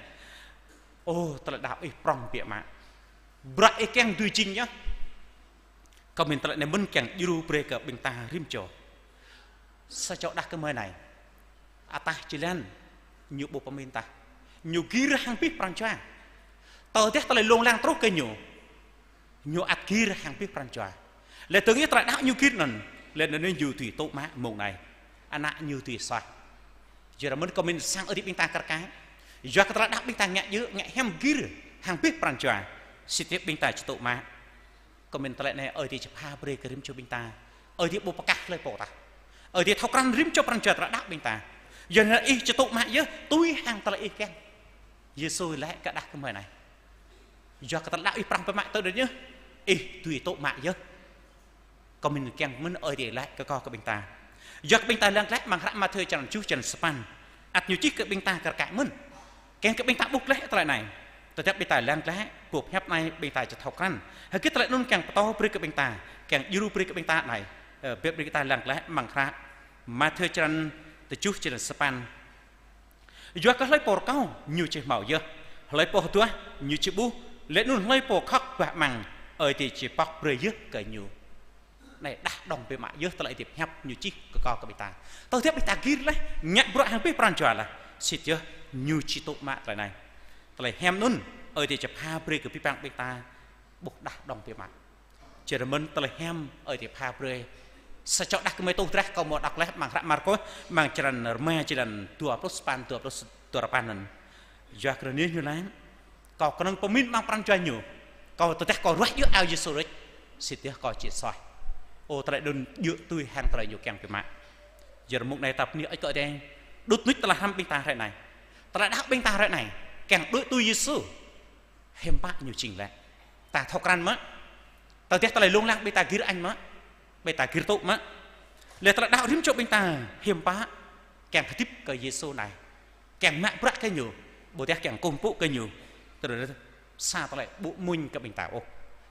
Ơ, tơlơi đaŏ ih prŏng biă mă. Bruă ih kiăng dưi jing yơh. Kơ mơ̆n tơlơi anai mơ̆n kiăng djru brơi kơ ƀing ta rĭm čô. Sa čô đah kơmơi anai. Ataih jơlan ñu ƀu pơmĭn tah. Ñu gir hăng abih pran jua. Tơdah tơlơi lông lăng truh kơ ñu. Ñu ăt gir hăng abih pran jua. Laih dơ̆ng yơh tơlơi đaŏ ñu gir anŭn. Laih anŭn ñu dưi tŭ mă mông anai. Ană ñu dưi soh. Yua anŭn mơ̆n kơ mơ̆n sang ơi adai ƀing ta kar kaĭ. Yua kơ tơlơi đaŏ ƀing ta ngă djơ̆, ngă hiam gir hăng abih pran jua. Sĭt yơh ƀing ta či tŭ mă. Kơ mơ̆n tơlơi anai Ơi Adai či pha brơi kơ rĭm čô ƀing ta. Ơi Adai ƀu pơkah hlơi pô tah. Ơi Adai thâo krăn rĭm čô pran jua tơlơi đaŏ ƀing ta. Yua anŭn ih či tŭ mă yơh, tui hăng tơlơi ih kiăng. Yêsu laĭ kơ đah kơmơi anai. Yua kơ tơlơi đaŏ ih prŏng biă mă tơl anŭn yơh. Ih dưi tŭ mă yơh. Kơ mơ̆n kiăng mơ̆n Ơi Adai laĭ kơ kâo kơ ƀing ta. Yua kơ ƀing ta lăng glaĭ amăng hră Mathiơ črăn tơjuh črăn sapăn. Ăt ñu čih kơ ƀing ta kar kaĭ mơ̆n. Kiăng kơ ƀing ta ƀuh glaĭ tơlơi anai. Tơdah ƀing ta lăng glaĭ, boh pơhiăp anai ƀing ta či thâo krăn. Hơget tơlơi anŭn kiăng pơtô brơi kơ ƀing ta. Kiăng djru brơi kơ ƀing ta anai. Ơ, biă brơi kơ ta lăng glaĭ amăng hră Mathiơ črăn tơjuh črăn sapăn. Yua kơ hlơi pô rơkâo, ñu či hmâo yơh. Hlơi pô hơduah, ñu či ƀuh. Laih anŭn hlơi pô khŏk bah amăng, Ơi Adai či pŏk brơi yơh kơ ñu. Anai đah đŏng biă mă yơh tơlơi Ơi Adai pơhiăp ñu čih kơ kâo kơ ƀing ta. Tơdah ƀing ta gir laih, ngă bruă hăng abih pran jua laih. Sĭt yơh ñu či tŭ mă tơlơi anai. Tơlơi hiam anŭn, Ơi Adai či pha brơi kơ abih bang ƀing ta ƀuh đah đŏng biă mă. Yua anŭn mơ̆n tơlơi hiam Ơi Adai pha brơi. Sa čô đah kơmơi tuh drah kâo mơ̆ đŏk laih amăng hră Markôs, amăng črăn rơma jơlan dua pluh sapăn, dua pluh dua rơpăn anŭn. Yua kơ anai ñu laĭ. Kâo kơnơ̆ng pơmĭn amăng pran jua ñu. Kâo tơdah kâo ruah yơh ao Yêsu rĕč. Sĭt yơh kâo či soh. Ơ tơlơi anŭn djơ̆ tui hăng tơlơi ñu kiăng biă mă. Yua mông anai ta bơni hơơč kơ Ơi Adai. Đut nuč tơlơi hrăm ƀing ta hrơi anai. Tơlơi đaŏ ƀing ta hrơi anai. Kiăng đuaĭ tui Yêsu. Hiư̆m pă ñu jing lĕ. Ta thâo krăn mơ̆. Tơdah tơlơi lông lăng ƀing ta gir añ mơ̆. Ƀing ta gir tŭ mơ̆. Lĕ tơlơi đaŏ rĭm čô ƀing ta. Hiư̆m pă. Kiăng hơdip kơ Yêsu anai. Kiăng mă bruă kơ ñu. Ƀôdah kiăng kơkuh pơpŭ kơ ñu. Tơdah sa tơlơi ƀu mơñum kơ ƀing ta ôh.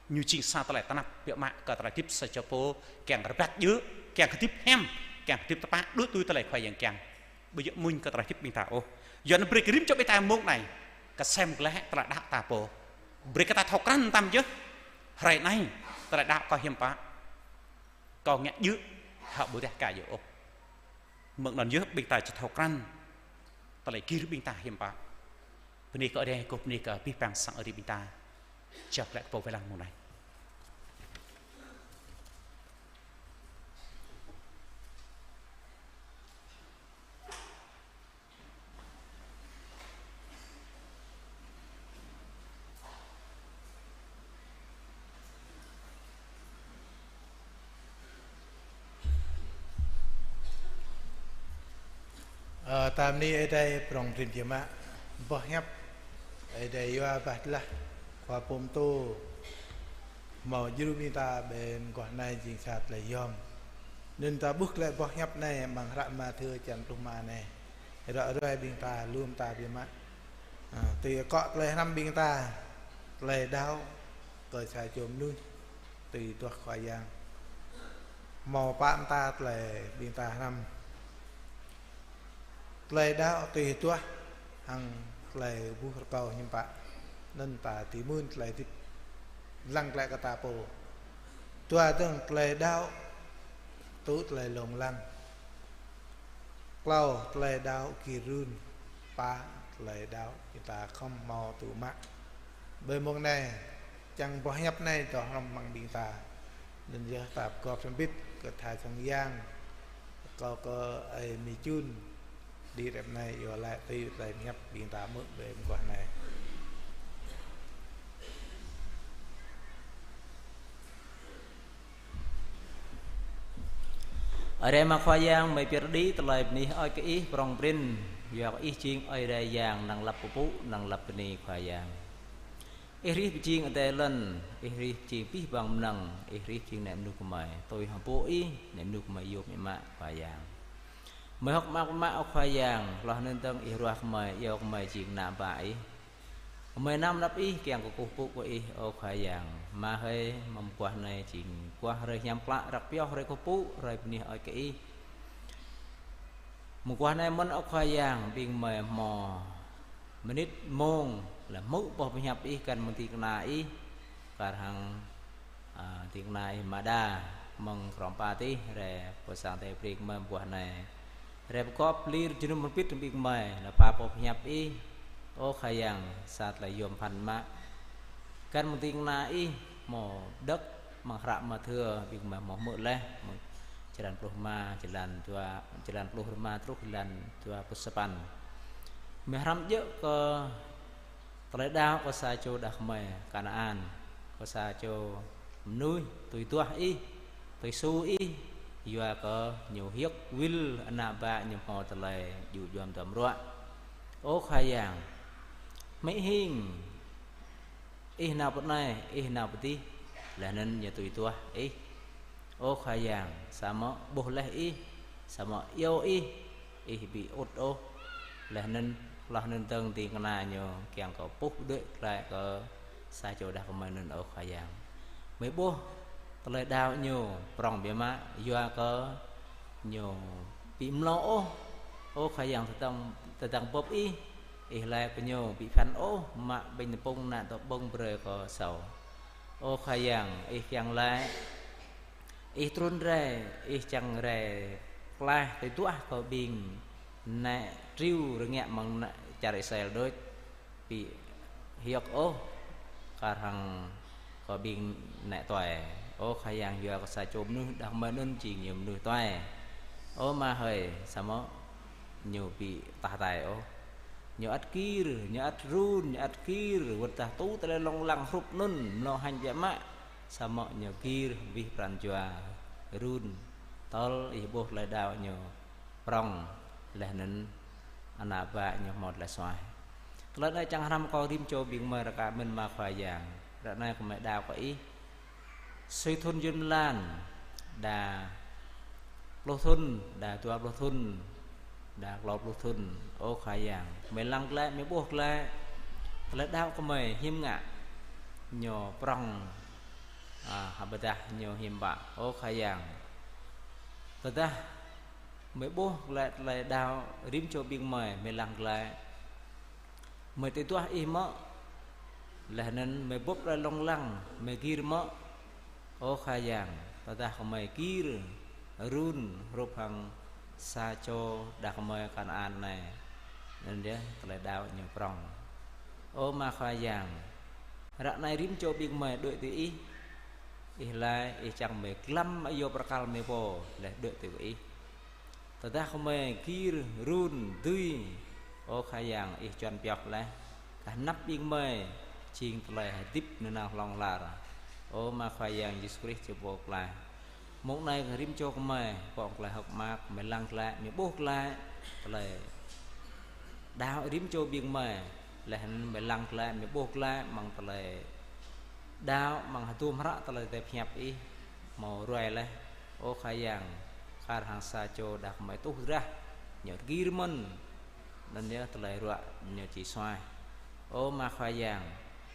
Ñu jing sa tơlơi tơnap biă mă kơ tơlơi hơdip sa čô pô, kiăng rơbat djơ̆, kiăng hơdip hiam, kiăng hơdip tơpă, đuaĭ tui tơlơi Khua Yang kiăng. Ƀu djơ̆ mơñum kơ tơlơi hơdip ƀing ta ôh. Yua anŭn brơi kơ rĭm čô ƀing ta mông anai, kơsem glaĭ tơlơi đaŏ ta pô. Brơi kơ ta thâo krăn tam yơh. Hrơi anai, tơlơi đaŏ kâo hiư̆m pă. Kâo ngă djơ̆, hă ƀôdah ka djơ̆ ôh. Mơ̆ng anŭn yơh ƀing ta či thâo krăn. Tơlơi gir ƀing ta hiư̆m pă. Bơni kơ Ơi Adai, kơkuh bơni kơ abih bang sang Ơi Adai ƀing ta. Čơkă lĕ kơ pô wai lăng mông anai. Ơ, ta bơni Ơi Adai prŏng prin biă mă. Boh hiăp Ơi Adai yua bah tơlah Khua pơtô hmâo djru ƀing ta ƀơi mơguah anai jing sa tơlơi yom. Anŭn ta ƀuh tơlơi boh hiăp anai amăng hră Mathiơ črăn pluh rơma anai. Ră ruai ƀing ta, lŏm ta biă mă. Ơ, tui akŏ tơlơi hrăm ƀing ta, tơlơi đaŏ kơ sa čô mơnuih tui duah Khua Yang. Hmâo pă mơta tơlơi ƀing ta hrăm. Tơlơi đaŏ tui duah hăng tơlơi ƀuh rơkâo hiư̆m pă. Anŭn ta dưi mơ̆n tơlơi hơdip lăng glaĭ kơ ta pô. Dua dơ̆ng tơlơi đaŏ tŭ tơlơi lông lăng. Klâo tơlơi đaŏ gir run. Pă tơlơi đaŏ ƀing ta khŏm hmâo tŭ mă. Ƀơi mông anai, čang boh hiăp anai dŏ hrŏm amăng ƀing ta. Anŭn yơh ta pơgop hrŏm hơbĭt kơ tha sang yang. Kâo kơ ơi Mi Jun. Đĭ rep anai yua lĕ tui tơlơi hiăp ƀing ta hmư̆ ƀơi mơguah anai. Ơ Adai mă Khua Yang, mơi pơyơr đĭ tơlơi bơni hơơč kơ Ih prŏng prin, yua kơ Ih jing Ơi Adai Yang năng lăp pơpŭ, năng lăp bơni Khua Yang. Ih rĭh pơjing adai lŏn, Ih rĭh pơjing abih bang mơnơ̆ng, Ih rĭh pơjing ană mơnuih gơmơi, tui hăng pô Ih, ană mơnuih gơmơi yôm biă mă Khua Yang. Mơi hơ̆k mơak biă mă ơ Khua Yang, hloh anŭn dơ̆ng Ih ruah gơmơi, iâu gơmơi jing ană bă Ih. Gơmơi anăm anăp Ih kiăng kơ kơkuh pơpŭ kơ Ih, ơ Khua Yang. Mă hơi, mơguah anai jing mơguah hrơi hiam klă, răk pioh hrơi kơkuh pơpŭ, hrơi bơni hơơč kơ Ih. Mơguah anai mơ̆n ơ Khua Yang, ƀing gơmơi hmâo mơnit mông, lĕ hmư̆ boh pơhiăp Ih găn mơ̆ng ding kơna Ih, kar hăng Ơ, ding kơna Ih mơda, mơ̆ng krong pă tih, rai pơ sang Adai brơi kơ gơmơi mơguah anai. Rai pơgop lir jơnum hrŏm hơbĭt ƀing gơmơi, lĕ pha boh pơhiăp Ih. Ơ Khua Yang, sa tơlơi yôm phăn mă. Găn mơ̆ng ding kơna Ih, hmâo đŏk, amăng hră Mathiơ, ƀing gơmơi hmâo hmư̆ laih, mơ̆ng črăn pluh rơma, črăn dua, črăn pluh rơma truh črăn dua pluh sapăn. Gơmơi hrăm djơ̆ kơ tơlơi đaŏ kơ sa čô đah kơmơi Kanaan, kơ sa čô mơnuih tui duah Ih, tui su Ih, yua kơ ñu hiơ̆k wĭl ană bă ñu hmâo tơlơi djŭ djuăm duăm ruă. Ơ Khua Yang, hmư̆ hing, Ih nao pơ anai, Ih nao pơ adih, laih anŭn ñu tui duah Ih. Ơ Khua Yang, samơ̆ ƀuh laih Ih, samơ̆ iâu Ih, Ih ƀu ŭt ôh. Laih anŭn, hloh anŭn dơ̆ng ding kơna ñu kiăng kơ puh đuaĭ glaĭ kơ sa čô đah kơmơi anŭn ơ Khua Yang. Mơi ƀuh tơlơi đaŏ ñu prŏng biă mă, yua kơ ñu ƀu mlâo ôh. Ơ Khua Yang, tơdang, tơdang bưp Ih, Ih laĭ kơ ñu ƀu phăn ôh, mă ƀañ tơpŭng ană tơƀơ̆ng brơi kơ sâo. Ơ Khua Yang, Ih kiăng laĭ, Ih trŭn rai, Ih čang rai klaih tơduah kơ ƀing ană triu rơngiă amăng ană čar Israel đôč, ƀu hiơ̆k ôh, kar hăng kơ ƀing ană tuai. Ơ Khua Yang, yua kơ sa čô mơnuih đah kơmơi anŭn jing ñu mơnuih tuai. Ơ Ama hơi, samơ̆ ñu ƀu tah tai ôh. Ñu ăt gir, ñu ăt run, ñu ăt gir, wơ̆t tah tŭ tơlơi lông lăng hrup anŭn, mlâo hăng biă mă. Samơ̆ ñu gir abih pran jua run, tơl Ih ƀuh tơlơi đaŏ ñu. prŏng, laih anŭn ană bă ñu hmâo tơlơi suaih. Tơlơi anai čang hrăm kâo rĭm čô ƀing gơmơi rơka mơ̆n mă Khua Yang. Ră anai gơmơi đaŏ kơ Ih. Sui thŭn jŭn mlan, đa pluh thŭn, đa dua pluh thŭn, đa klâo pluh thŭn. Ơ Khua Yang, gơmơi lăng glaĭ, gơmơi ƀuh glaĭ. Tơlơi đaŏ gơmơi hiam ngă, ñu prŏng, a, hă ƀôdah ñu hiam bă. Ơ Khua Yang, tơdah gơmơi ƀuh glaĭ tơlơi đaŏ rĭm čô ƀing gơmơi, gơmơi lăng glaĭ, gơmơi tui duah Ih mơ̆, laih anŭn gơmơi bưp tơlơi lông lăng, gơmơi gir mơ̆. Ơ Khua Yang, tơdah gơmơi gir run hrup hăng sa čô đah gơmơi Kanaan anai, anŭn yơh tơlơi đaŏ ñu prŏng. Ơ mă Khua Yang, ră anai rĭm čô ƀing gơmơi đuaĭ tui Ih, Ih laĭ, Ih čang gơmơi glăm ayŏng bơrkal gơmơi pô, laih đuaĭ tui kơ Ih. Tơdah gơmơi gir run dưi, ơ Khua Yang, Ih čuăn pioh laih, kah anăp ƀing gơmơi jing tơlơi hơdip nanao hlŏng lar. Ơ mă Khua Yang Yêsu Krist či pô klaih. Mông anai kơ rĭm čô gơmơi, pŏng tơlơi hơ̆k mơak, gơmơi lăng glaĭ, gơmơi ƀuh glaĭ tơlơi đaŏ rĭm čô ƀing gơmơi, laih anŭn gơmơi lăng glaĭ, gơmơi ƀuh glaĭ amăng tơlơi đaŏ, amăng hơdôm hră tơlơi tơlơi pơhiăp Ih hmâo ruai laih. Ơ Khua Yang, kar hăng sa čô đah gơmơi tuh drah, ñu gir mơ̆n, anŭn yơh tơlơi ruă ñu či suaih. Ơ mă Khua Yang,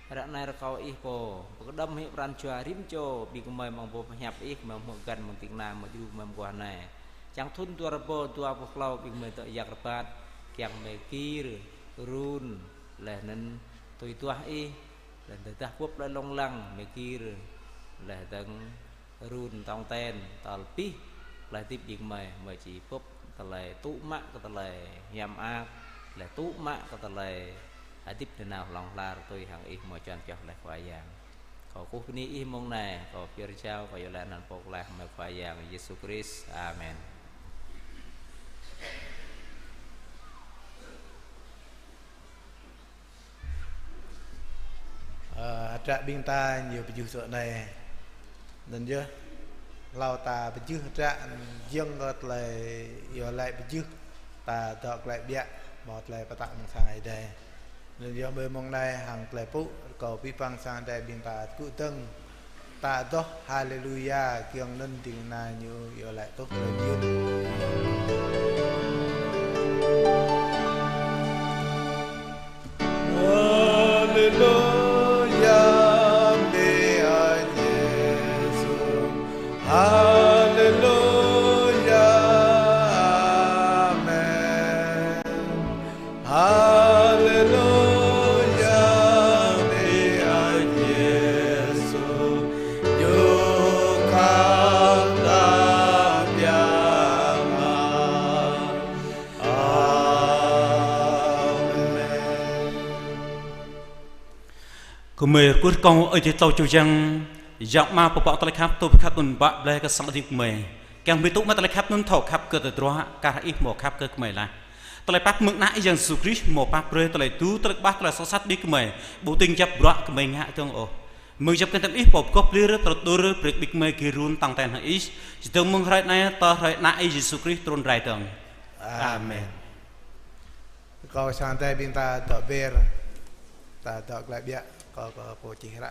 ră anai rơkâo Ih pô pơkơđŏm hĭ pran jua rĭm čô ƀing gơmơi amăng pô pơhiăp Ih, gơmơi hmư̆ găn amăng ding kơna, gơmơi djru amăng mơguah anai. Čang thŭn dua rơbâo dua pluh klâo ƀing gơmơi dŏ jak rơbat, kiăng gơmơi gir run, laih anŭn tui duah Ih, laih tơdah bưp tơlơi lông lăng, gơmơi gir, laih dơ̆ng run tong ten, tơl abih tơlơi hơdip ƀing gơmơi, gơmơi či bưp tơlơi tŭ mă kơ tơlơi hiam mơak, laih tŭ mă kơ tơlơi hơdip nanao hlŏng lar tui hăng Ih hmâo čuăn pioh laih Khua Yang. Kâo kơkuh bơni Ih mông anai, kâo pơyơr jao, kâo iâu laĭ anăn Pô Pơklaih gơmơi Khua Yang Yêsu Krist. Amen. Ơ, hơdră ƀing ta ñu pơjưh tui anai. Anŭn yơh, hlâo ta pơjưh hơdră, jing kơ tơlơi iâu laĭ pơjưh, ta dŏ glaĭ ƀiă, hmâo tơlơi pơtă mơ̆ng sang Ơi Adai. Anŭn yơh, ƀơi mông anai hăng tơlơi pŭ, kâo abih bang sang Ơi Adai ƀing ta tơgŭ dơ̆ng. Ta adoh Haleluya, kiăng anŭn ding kơna ñu iâu laĭ tuh tơlơi mơyun. Haleluya, bơni Ơi Yêsu. Haleluya, amen. Haleluya, bơni Ơi Yêsu, ñu khăp ta biă mă. Amen. Gơmơi rơkâo kơ Ơi Adai tlâo čô yang, Yang Ama pơpă tơlơi khăp, tơlơi khăp anŭn bă blai kơ sang Ơi Adai gơmơi. Kiăng gơmơi tŭ mă tơlơi khăp anŭn thâo khăp kơ tơdruă, kar hăng Ih hmâo khăp kơ gơmơi laih. Tơlơi pap mơ̆ng Ană Ih Yang Yêsu Krist hmâo pap brơi tơlơi tu, tơlơi kơƀah, tơlơi soh sat ƀing gơmơi, ƀu tĭng djăp bruă gơmơi ngă dơ̆ng ôh. Mơ̆ng djăp kơnăl Ih pô pơgop lir, tơlơi brơi ƀing gơmơi gir run tong ten hăng Ih, čơdơ̆ng mơ̆ng hrơi anai tơl hrơi Ană Ih Yêsu Krist trŭn rai dơ̆ng. Amen. Kâo sang Ơi Adai ƀing ta dŏ ber, ta dŏ glaĭ ƀiă, kâo kơ pô čih hră.